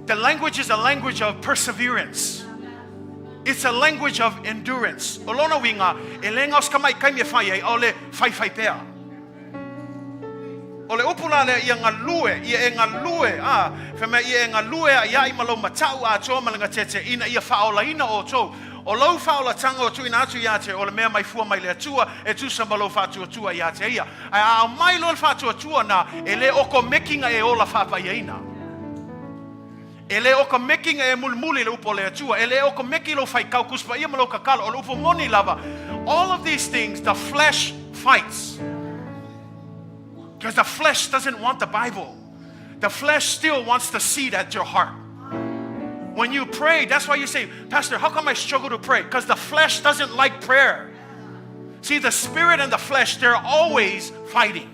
The language is a language of perseverance. It's a language of endurance. O lona uiga, e le gao se tamaʻi taimi e fai ai, a o le faifai pea. O le upu la lea, ia galue, ia e galue, a, fai mai, ia e galue aʻiaʻi ma lou mataʻu atoa ma le gatete, ina ia faaolaina outou. O lou faaolataga ua tuuina atu iā te, o le mea mai fua mai le Atua, e tusa ma lou faatuatua iā te ia. Ae a aumai loa le faatuatua na, e le okomeki na e ola faapaiaina. E le okomeki na e mulimuli i le upu o le Atua. E le okomeki lou faitau Tusi Paia ma lou tatalo. O le upu moni lava, all of these things the flesh fights. Because the flesh doesn't want the Bible. The flesh still wants the seed at your heart. When you pray, that's why you say, Pastor, how come I struggle to pray? Because the flesh doesn't like prayer. See, the spirit and the flesh, they're always fighting.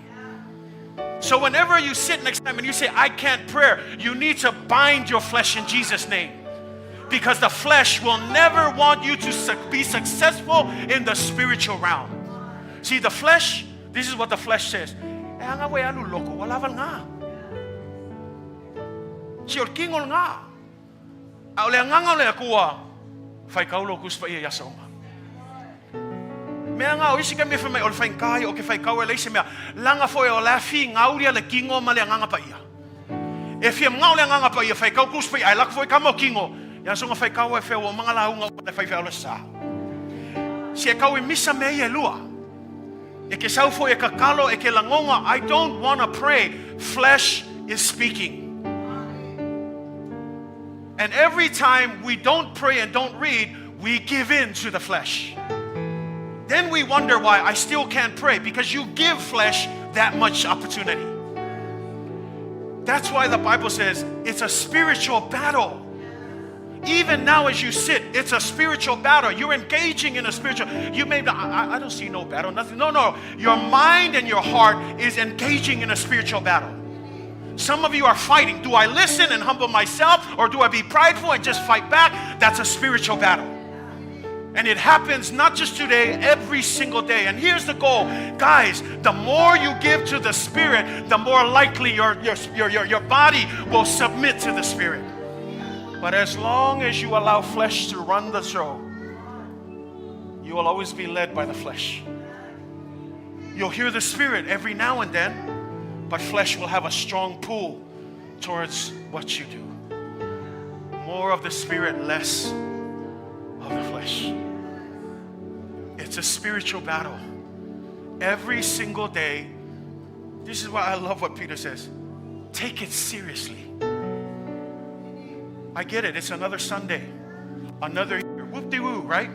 So whenever you sit next time and you say, I can't pray, you need to bind your flesh in Jesus' name. Because the flesh will never want you to be successful in the spiritual realm. See, the flesh, this is what the flesh says. E aga ua e alu i le lotu, ua lava lena. Si o le kino lena. A o le agaga o le Atua, faitau lou Tusi Paia i aso uma. Mea nga o isi taimi e fai mai o le faigata ia o ke faitau e leai se mea. Laga foi o la e finau ia le kino ma le Agaga Paia. E fia manao le Agaga Paia faitau Tusi Paia ae lako foi tama o kino ia soga faitau e fea ua uma nga lauga uma le faifeau le sa. Si e tau e misa mea ia e lua. E ke sau foi e tatalo e ke lagona I don't wanna pray flesh is speaking. And every time we don't pray and don't read, we give in to the flesh. Then we wonder why I still can't pray because you give flesh that much opportunity. That's why the Bible says it's a spiritual battle. Even now, as you sit, it's a spiritual battle. You're engaging in a spiritual. You may not, I don't see no battle, nothing. No, no. Your mind and your heart is engaging in a spiritual battle. Some of you are fighting. Do I listen and humble myself, or do I be prideful and just fight back? That's a spiritual battle. And it happens not just today, every single day. And here's the goal. Guys, the more you give to the Spirit, the more likely your, your, your, your, your body will submit to the Spirit. But as long as you allow flesh to run the show, you will always be led by the flesh. You'll hear the Spirit every now and then, but flesh will have a strong pull towards what you do. More of the Spirit, less of the flesh. It's a spiritual battle. Every single day, this is why I love what Peter says. Take it seriously. I get it. It's another Sunday, another year. Whoop-de-woo, right?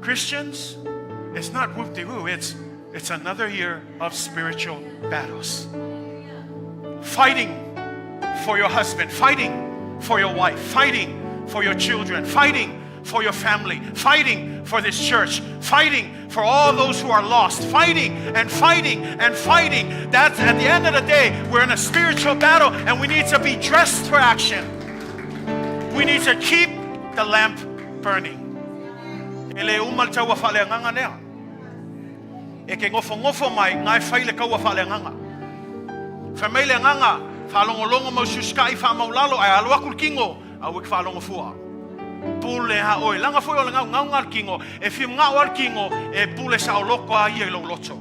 Christians, it's not whoop-de-woo. It's, it's another year of spiritual battles. Fighting for your husband, fighting for your wife, fighting for your children, fighting for your family, fighting for this church, fighting for all those who are lost, fighting and fighting and fighting. That's at the end of the day, we're in a spiritual battle and we need to be dressed for action. We need to keep the lamp burning. E le uma le taua faaleagaga lea. E ke nofonofo mai, nga e fai le taua faaleagaga. Fai mai le agaga, faalogologo mau susikaʻi faamaulalo ae alo atu le kino, aua e te faalogo fua. Pule a oe. Laga foi o le gaugauga a le kino, e fia manao a le kino e pule saoloto a ia i lou loto.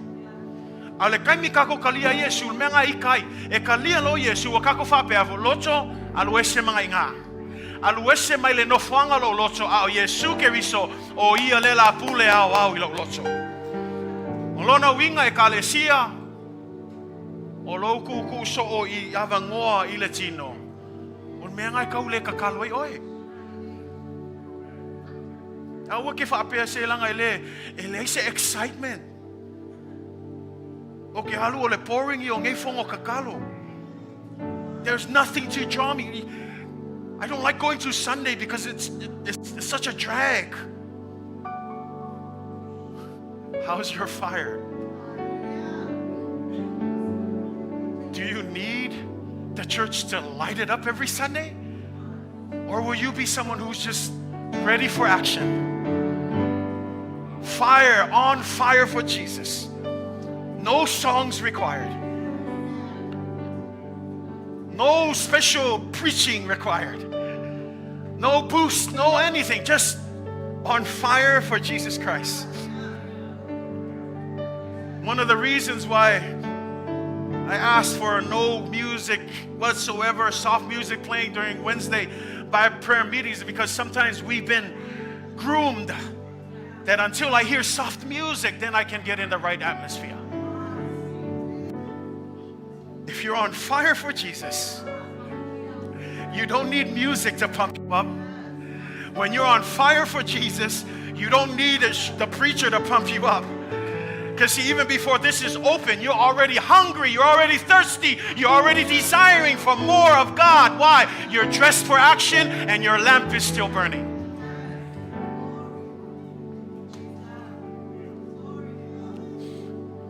A o le taimi tatou talia ai Iesu, le mea na e ika ai, e talia loa Iesu, ua tatou faapea, loto, alu ese ma iga. Alu ese mai le nofoaga o lou loto, a o Iesu Keriso, o ia le la pule aoao i lou loto. O lona uiga Ekalesia, o lou kūkū soo i avanoa i le tino, o le mea na e tau le tatalo ai oe. Aua ke faapea se laga e le, e leai se excitement. O ke alu o le boring ia o nei fono tatalo. There's nothing to draw me. I don't like going to Sunday because it's, it's, it's such a drag. How's your fire? Do you need the church to light it up every Sunday? Or will you be someone who's just ready for action? Fire, on fire for Jesus. No songs required. No special preaching required. No boost, no anything. Just on fire for Jesus Christ. One of the reasons why I asked for no music whatsoever, soft music playing during Wednesday by prayer meetings, because sometimes we've been groomed that until I hear soft music, then I can get in the right atmosphere. If you're on fire for Jesus, you don't need music to pump you up. When you're on fire for Jesus, you don't need the preacher to pump you up. Because see, even before this is open, you're already hungry, you're already thirsty, you're already desiring for more of God. Why? You're dressed for action and your lamp is still burning.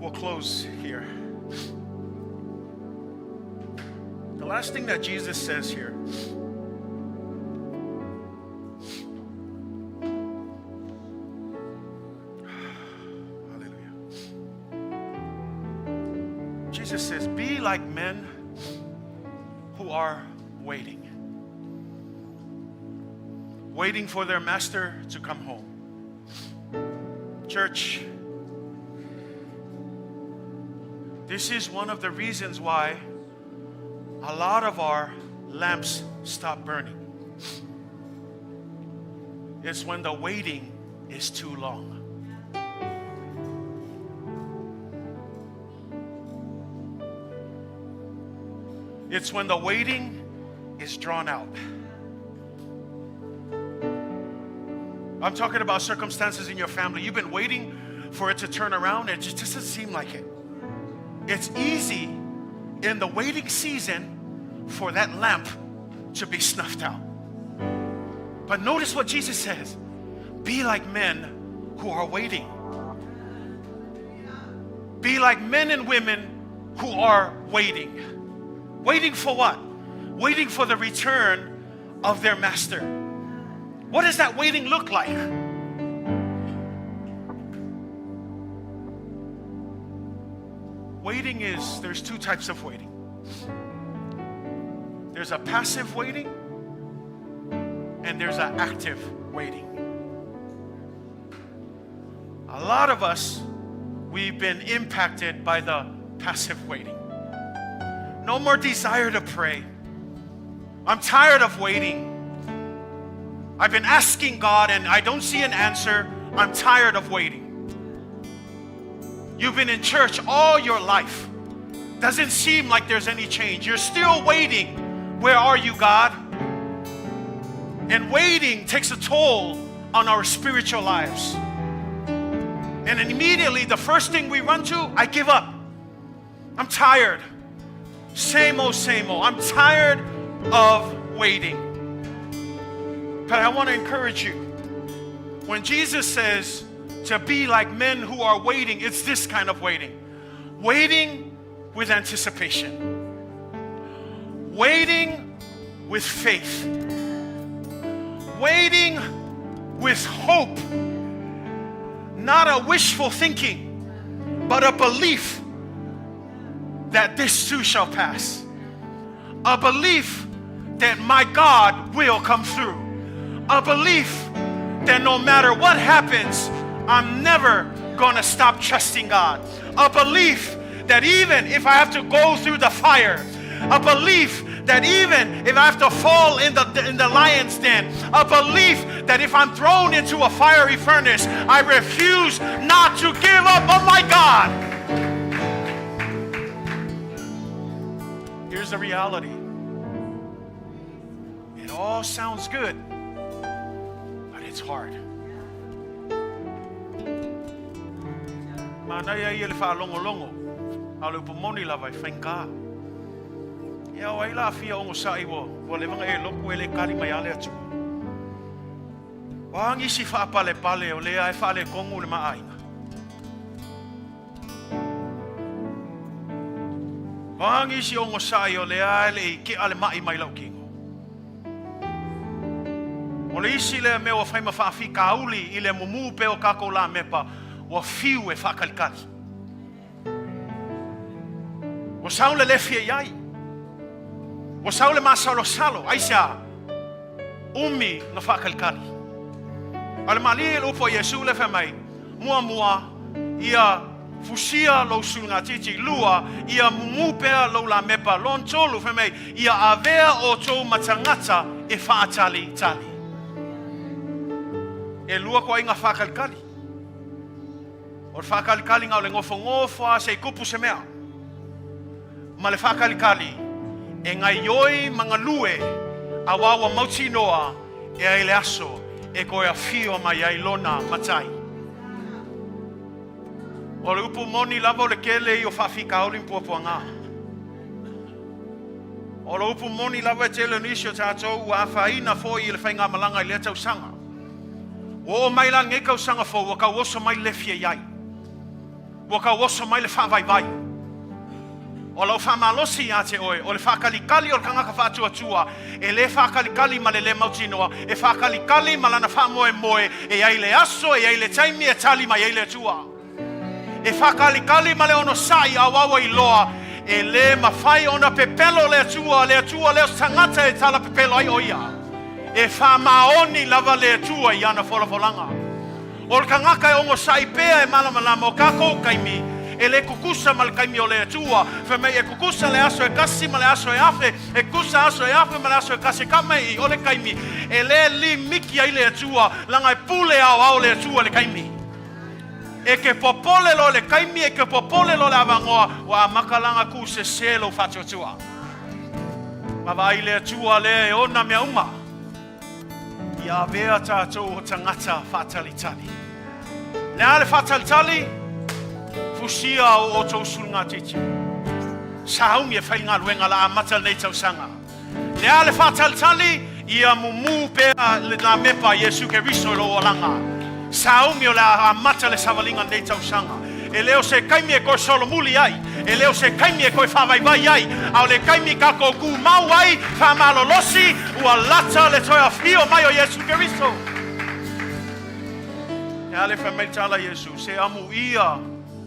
We'll close here. The last thing that Jesus says here Hallelujah. Jesus says, Be like men who are waiting, waiting for their master to come home. Church, this is one of the reasons why a lot of our lamps stop burning. It's when the waiting is too long. It's when the waiting is drawn out. I'm talking about circumstances in your family. You've been waiting for it to turn around, and it just doesn't seem like it. It's easy in the waiting season for that lamp to be snuffed out. But notice what Jesus says be like men who are waiting. Be like men and women who are waiting. Waiting for what? Waiting for the return of their master. What does that waiting look like? Waiting is, there's two types of waiting. There's a passive waiting and there's an active waiting. A lot of us, we've been impacted by the passive waiting. No more desire to pray. I'm tired of waiting. I've been asking God and I don't see an answer. I'm tired of waiting. You've been in church all your life. Doesn't seem like there's any change. You're still waiting. Where are you, God? And waiting takes a toll on our spiritual lives. And immediately, the first thing we run to, I give up. I'm tired. Same old, same old. I'm tired of waiting. But I want to encourage you. When Jesus says to be like men who are waiting, it's this kind of waiting waiting with anticipation, waiting with faith, waiting with hope. Not a wishful thinking, but a belief that this too shall pass. A belief that my God will come through. A belief that no matter what happens, I'm never gonna stop trusting God. A belief that even if I have to go through the fire, a belief that even if I have to fall in the, in the lion's den, a belief that if I'm thrown into a fiery furnace, I refuse not to give up on my God. Here's the reality it all sounds good, but it's hard. Manaia ia le whaalongolongo, a le upomoni lava i whainga. Ia o ai la fia ogosaʻi ua ua leva ona e lotu e le kali mai a le Atua. O a nisi faapalepale o lea e faaletonu le ma aiga. O a nisi ogosaʻi o lea e le i keʻa le maʻi mai lau kino. O le isi lea mea ua fai ma faafitauli i le mumu pea o tatou lamepa, ua fiu e faakalikali. Ua sau le le fia i ai. Ua sau le masalosalo. Aisea? Umi na faakalikali. A o le malie i le upu a Iesu lea fai mai, Muamua, ia fusia lou sulugatiti. Lua, ia mumu pea lou lamepa. Lona tolu, fai mai, ia avea outou ma tagata e faatalitali. E lua toaiga faakalikali. O le faakalikaliga o le nofonofo lava se i tupu se mea, ma le faakalikali e gaioi ma galue auā ua mautinoa e ai le aso e toe afio mai ai lona matai. O le upu moni lava o le tele ia o faafitauli ma puapuaga. O le upu moni lava e tele o nisi o tatou ua afaina foi i le faigamalaga i lea tausaga. Ua oo mai la lenei tausaga fou ua tau oso mai le fia i ai. Ua tau oso mai le faavaivai. O lau faamalosi ia te oe, o le faakalikali o le tagata faatuatua, e le faakalikali ma le le mautinoa, e faakalikali ma lana faamoemoe e i ai le aso, e i ai le taimi e tali mai ai le Atua. E faakalikali ma le onosai auau ai loa, e le mafai ona pepelo le Atua, le Atua lea o se tagata e tala pepelo ai o ia. E faamaoni lava le Atua i ana folafolaga. O le tagata e onosai pea e malamalama o kakou taimi e le tutusa ma le taimi o le Atua. Fai mai e tutusa le aso e kasi ma le aso e afe, e tutusa aso e afe ma le aso e kasi e kama i o le taimi e le limiki ai le Atua, laga e pule aoao le Atua i le taimi. E ke popole loa le taimi, e ke popole loa le avanoa, ua amata la ona tuusese lou faatuatua. Ma vaai le Atua lea e ona mea uma, ia avea tatou o tagata faatalitali. Le a le faatalitali? Fusia o outou sulugatiti. Sauni e fai le galuega la amata lenei tausaga. Le a le faatalitali? Ia mumu pea le lamepa a Iesu Keriso i lou olaga. Sauni o le a amata le savaliga lenei tausaga. E le o se taimi e toe solomuli ai, e le o se taimi e toe faavaivai ai, a o le taimi tatou tumau ai, faamalolosi, ua lata le toe afio mai o Iesu Keriso. E a le fai mai le tala a Iesu, se amuia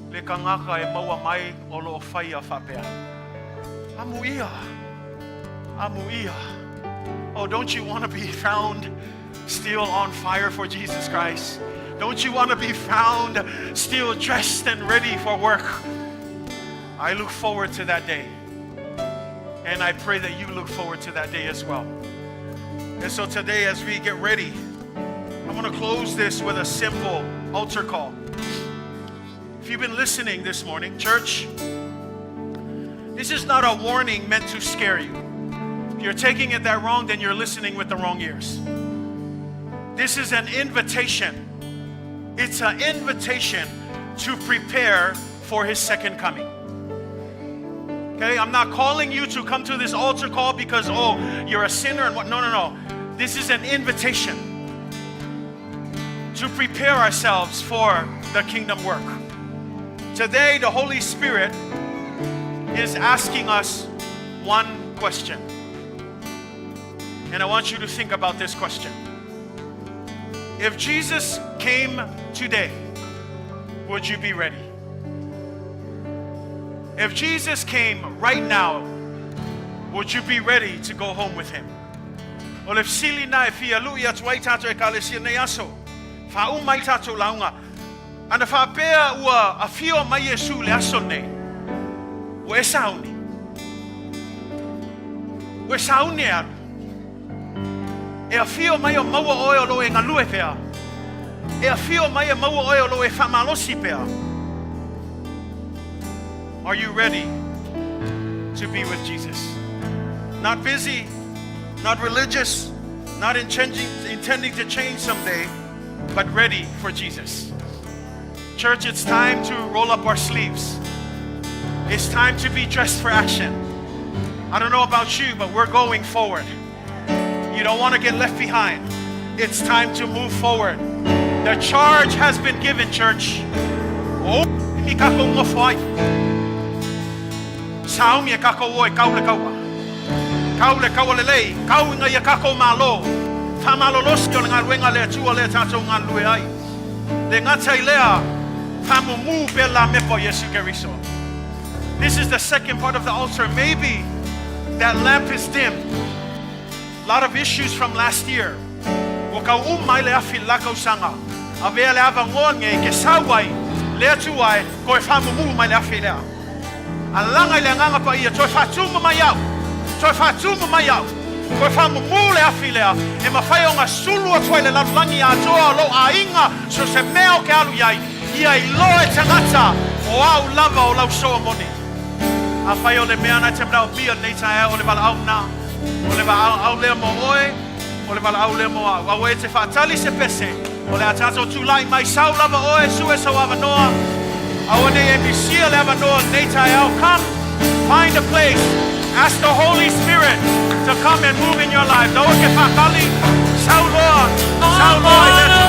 le tagata e maua mai o lo o faia faapea. Amuia, amuia. Oh, don't you want to be found still on fire for Jesus Christ? Don't you want to be found still dressed and ready for work? I look forward to that day. And I pray that you look forward to that day as well. And so today, as we get ready, I want to close this with a simple altar call. If you've been listening this morning, church, this is not a warning meant to scare you. If you're taking it that wrong, then you're listening with the wrong ears. This is an invitation. It's an invitation to prepare for his second coming. Okay, I'm not calling you to come to this altar call because, oh, you're a sinner and what. No, no, no. This is an invitation to prepare ourselves for the kingdom work. Today, the Holy Spirit is asking us one question. And I want you to think about this question. If Jesus came today, would you be ready? If Jesus came right now, would you be ready to go home with him? O le fesili na e fia lui atu ai tatou ekalesia nei aso, faauma ai tatou lauga. Ana faapea ua afio mai Iesu i le aso lenei, ua e sauni. Ua e sauni e alu. E afio mai o maua oe o loo e galue pea. E afio mai e maua oe o loo e faamalosi pea. Are you ready to be with Jesus? Not busy, not religious, not intending, intending to change someday, but ready for Jesus. Church, it's time to roll up our sleeves. It's time to be dressed for action. I don't know about you, but we're going forward. You don't want to get left behind. It's time to move forward. The charge has been given, church. O i kako ngofo ai. Saumi e kako o e kau le kaua. Kau le kaua lelei. Kau inga ia kako malo. Whamalolosi o le galuega le Atua lea tatou galulue ai. Le gata i lea, faamumu pea le lamepa o Iesu Keriso. This is the second part of the altar. Maybe that lamp is dim. A lot of issues from last year. Ua kau uma ai le afi i le la kausaga. Avea le avanoa lenei ke sau ai le Atua e toe faamumu mai le afi lea. Alaga i le Agaga Paia, toe faatumu mai au, toe faatumu mai au, toe faamumu le afi lea e mafai ona sulu atu ai le lalolagi atoa o lou aiga so se mea o ke alu i ai, ia iloa e tagata o au lava o lau soa moni. Afai o le mea na e te manaomia lenei taeao o le valaau lena, o le valaau lea mo oe, o le valaau lea mo au. Aua e te faatali se pese, o le a tatou tulai mai sau lava oe, sue sou avanoa. Aua nei e misia le avanoa lenei taeao. Come, find a place. Ask the Holy Spirit to come and move in your lives. Aua ke faatali, sau loa, sau loa i le Atua.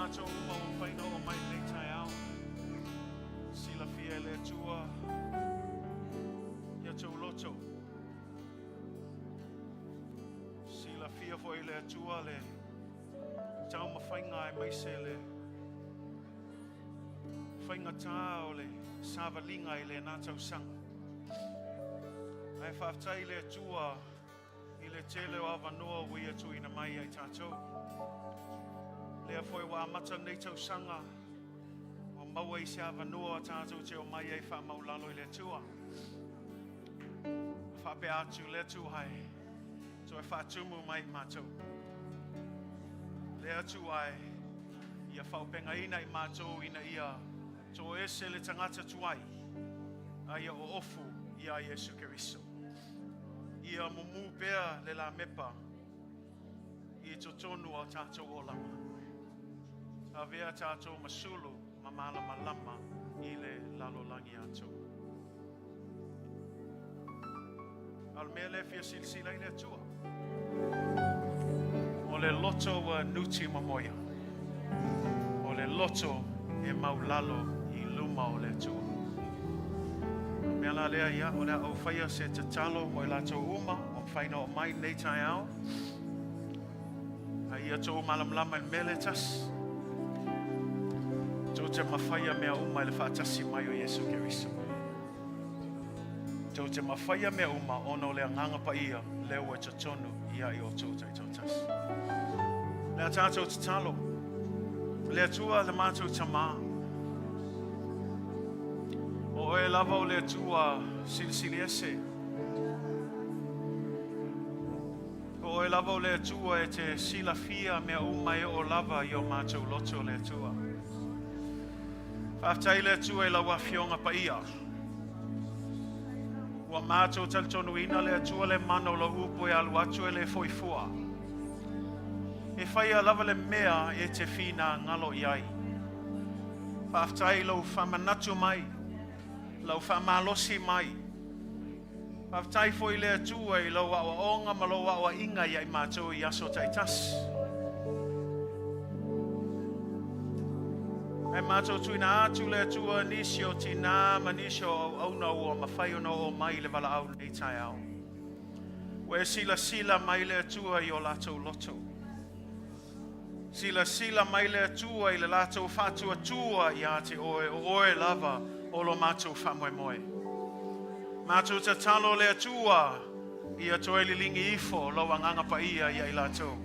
matou uma ua mafai ona oo mai i lenei taeao. Silafia e le Atua i outou loto. Silafia foi e le Atua le taumafaiga aemaise le faigata o le savaliga i lena tausaga. Ae faafetai i le Atua i le tele o avanoa ua ia tuuina mai ia i tatou. Lea foi ua amata lenei tausaga, ua maua i se avanoa tatou te omai ai faamaulalo i le Atua. Faapea atu le Atua e toe faatumu mai i matou. Le Atua e ia faaauupegaina i matou ina ia toese le tagata tuai a ia oofu ia Iesu Keriso. Ia mumu pea le lamepa i totonu o tatou olaga. Avea tatou ma sulu ma malamalama i le lalolagi atoa. A o le mea lea e fia silasila i le Atua. O le loto ua nuti mamoia. O le loto e maulalo i luma o le Atua. O le mea la lea ia, o le a ou faia se tatalo mo i latou uma ua mafai ona oo mai lenei taeao. A ia outou malamalama i le mea lea e tasi. Tou te mafaia mea uma i le faatasi mai o Iesu Keriso. Tou te mafaia mea uma ona o le Agaga Paia lea ua i totonu ia i outou taitoatasi. Le a tatou tatalo, le Atua le matou Tamā, o oe lava o le Atua silisili ese. O oe lava o le Atua e te silafia mea uma e oo lava i o matou loto le Atua. Faafetai le Atua i lau Afioga Paia. Ua matou talitonuina le Atua le mana o lau upu e alu atu e le foi fua. E faia lava le mea e te finagalo i ai. Faafetai i lou faamanatu mai, lau faamalosi mai. Faafetai foi le Atua i lou aoaoga ma lou aoaiga ia i matou i aso taitasi. Ae matou tuuina atu le Atua nisi o tinā ma nisi o auauna ua mafai ona oo mai i le valaau lenei taeao. Ua e silasila mai le Atua i o latou loto. Silasila mai le Atua i le latou faatuatua ia te Oe, o Oe lava o lo matou faamoemoe. Matou tatalo le Atua ia toe liligi ifo lou Agaga Paia ia i latou.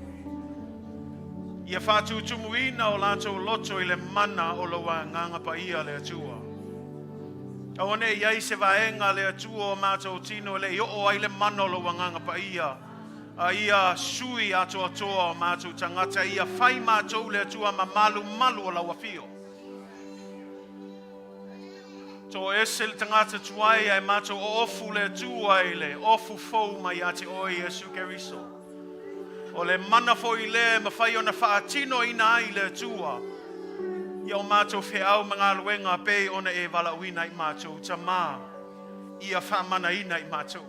Ia faatutumuina o latou loto i le mana o lou Agaga Paia le Atua. Aua ne i i ai se vaega le Atua o matou tino e le i oo ai le mana o lou Agaga Paia, a ia sui atoatoa o matou tagata, ia fai matou le Atua ma malumalu o lau afio. Toese le tagata tuai ae matou oofu le Atua i le ofu fou mai ia te oe Iesu Keriso. O le mana foi lea e mafai ona faatinoina ai le Atua ia o matou feau ma galuega pei ona e valaauina i matou Tamā, ia faamanaina i matou.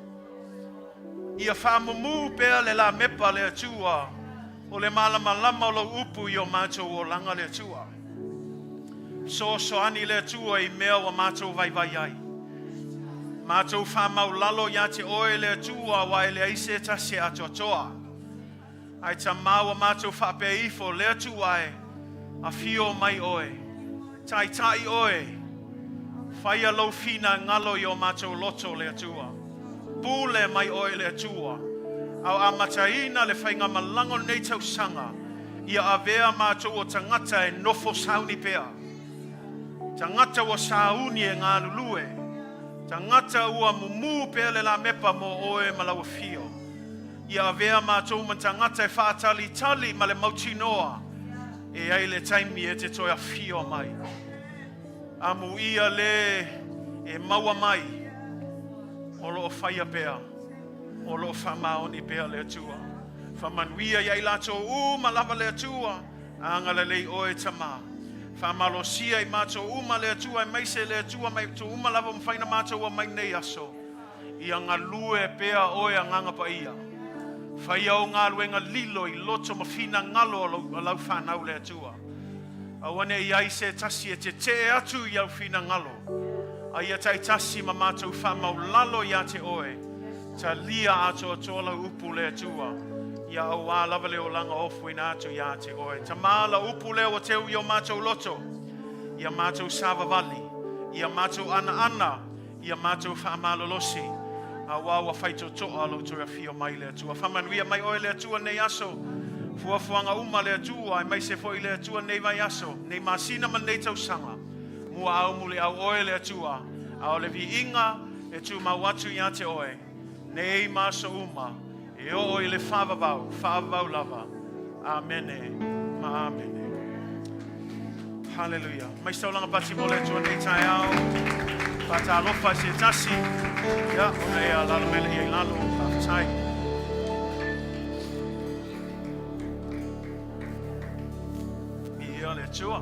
Ia faamumu pea le lamepa le Atua o le malamalama o lou upu i o matou olaga le Atua. Fesoasoani le Atua i mea ua matou vaivai ai. Matou faamaulalo ia te oe le Atua aua e leai se tasi e atoatoa. Ae Tamā ua matou faapea ifo le Atua e, afio mai oe, taitai oe, faia lou finagalo i o matou loto le Atua. Pule mai oe le Atua, a o amataina le faigamalaga o lenei tausaga, ia avea matou o tagata e nofo sauni pea. Tagata ua sauni e galulue, tagata ua mumu pea le lamepa mo oe ma lau afio. Ia avea matou ma tagata e faatalitali ma le mautinoa e ai le taimi e te toe afio mai. Amuia le e maua mai o lo o faia pea, o lo o faamaoni pea le Atua. Faamanuia ia i latou uma lava le Atua, agalelei oe Tamā. Faamalosia i matou uma le Atua, aemaise le Atua mai matou uma lava ua mafai ona matou omai nei aso. Ia galue pea oe Agaga Paia. Faia ou galuega lilo i loto ma finagalo o lau fanau le Atua. Aua ne i ai se tasi e teteʻe atu i au finagalo, a ia taitasi ma matou faamaulalo iā te Oe, talia atoatoa lau upu le Atua, ia auā lava le olaga ofoina atu iā te Oe. Tamā lau upu lea ua teu i o matou loto, ia matou savavali, ia matou anaana, ia matou faamalolosi, auā ua faitotoa lou toe afio mai le Atua. Faamanuia mai Oe le Atua nei aso, fuafuaga uma le Atua, aemaise foi le Atua nei vaiaso, nei masina ma nei tausaga. Muaau muliau Oe le Atua, a o le viiga e tumau atu iā te Oe, nei ma aso uma, e oo i le faavavau, faavavau lava. Amene ma amene. Haleluia. Mai saulaga pati mo le Atua nei taeao. Faatalofa i se tasi. Ia, ona e alalo mai le ia i lalo. Faafetai. Ia le Atua.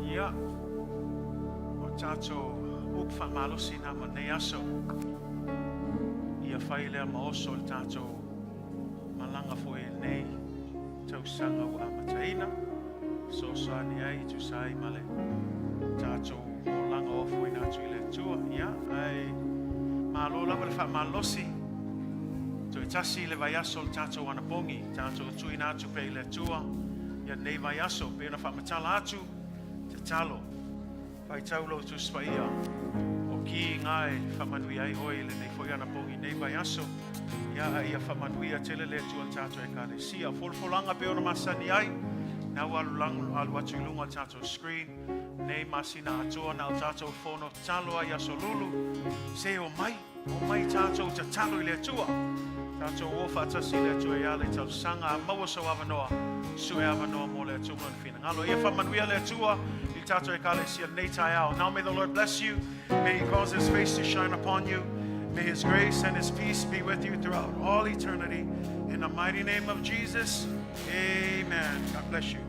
Ia. O tātou upu faamalosi na ma nei aso. Ia fai lea ma oso le tātou malaga foi i lenei tausaga ua amataina. Fesoasoani ai i tusa ai ma le tatou olaga ofoina atu i le Atua. Ia, ae malo lava le faamalosi. Toe tasi le vaiaso o le tatou anapogi, tatou tuuina atu pea i le Atua ia lenei vaiaso, pei ona faamatala atu, tatalo. Faitau lou Tusi Paia o ki ngā e faamanuia ai oe i lenei foi anapogi nei vaiaso. Ia, a ia faamanuia tele le Atua i le tatou Ekalesia. Folafolaga pei ona masani ai, na ua alu, alu atu i luga o le tatou screen, nei masina atoa na o tatou fono tatalo ai aso lulu. Se o mai, o mai tatou tatalo i le Atua. Tatou o faatasi i le Atua e ala i talosaga, a maua sou avanoa, sue avanoa mo le Atua ma lona finagalo. Ia faamanuia le Atua i le tatou Ekalesia lenei taeao. Now may the Lord bless you. May he cause his face to shine upon you. May his grace and his peace be with you throughout all eternity. In the mighty name of Jesus, amen. God bless you.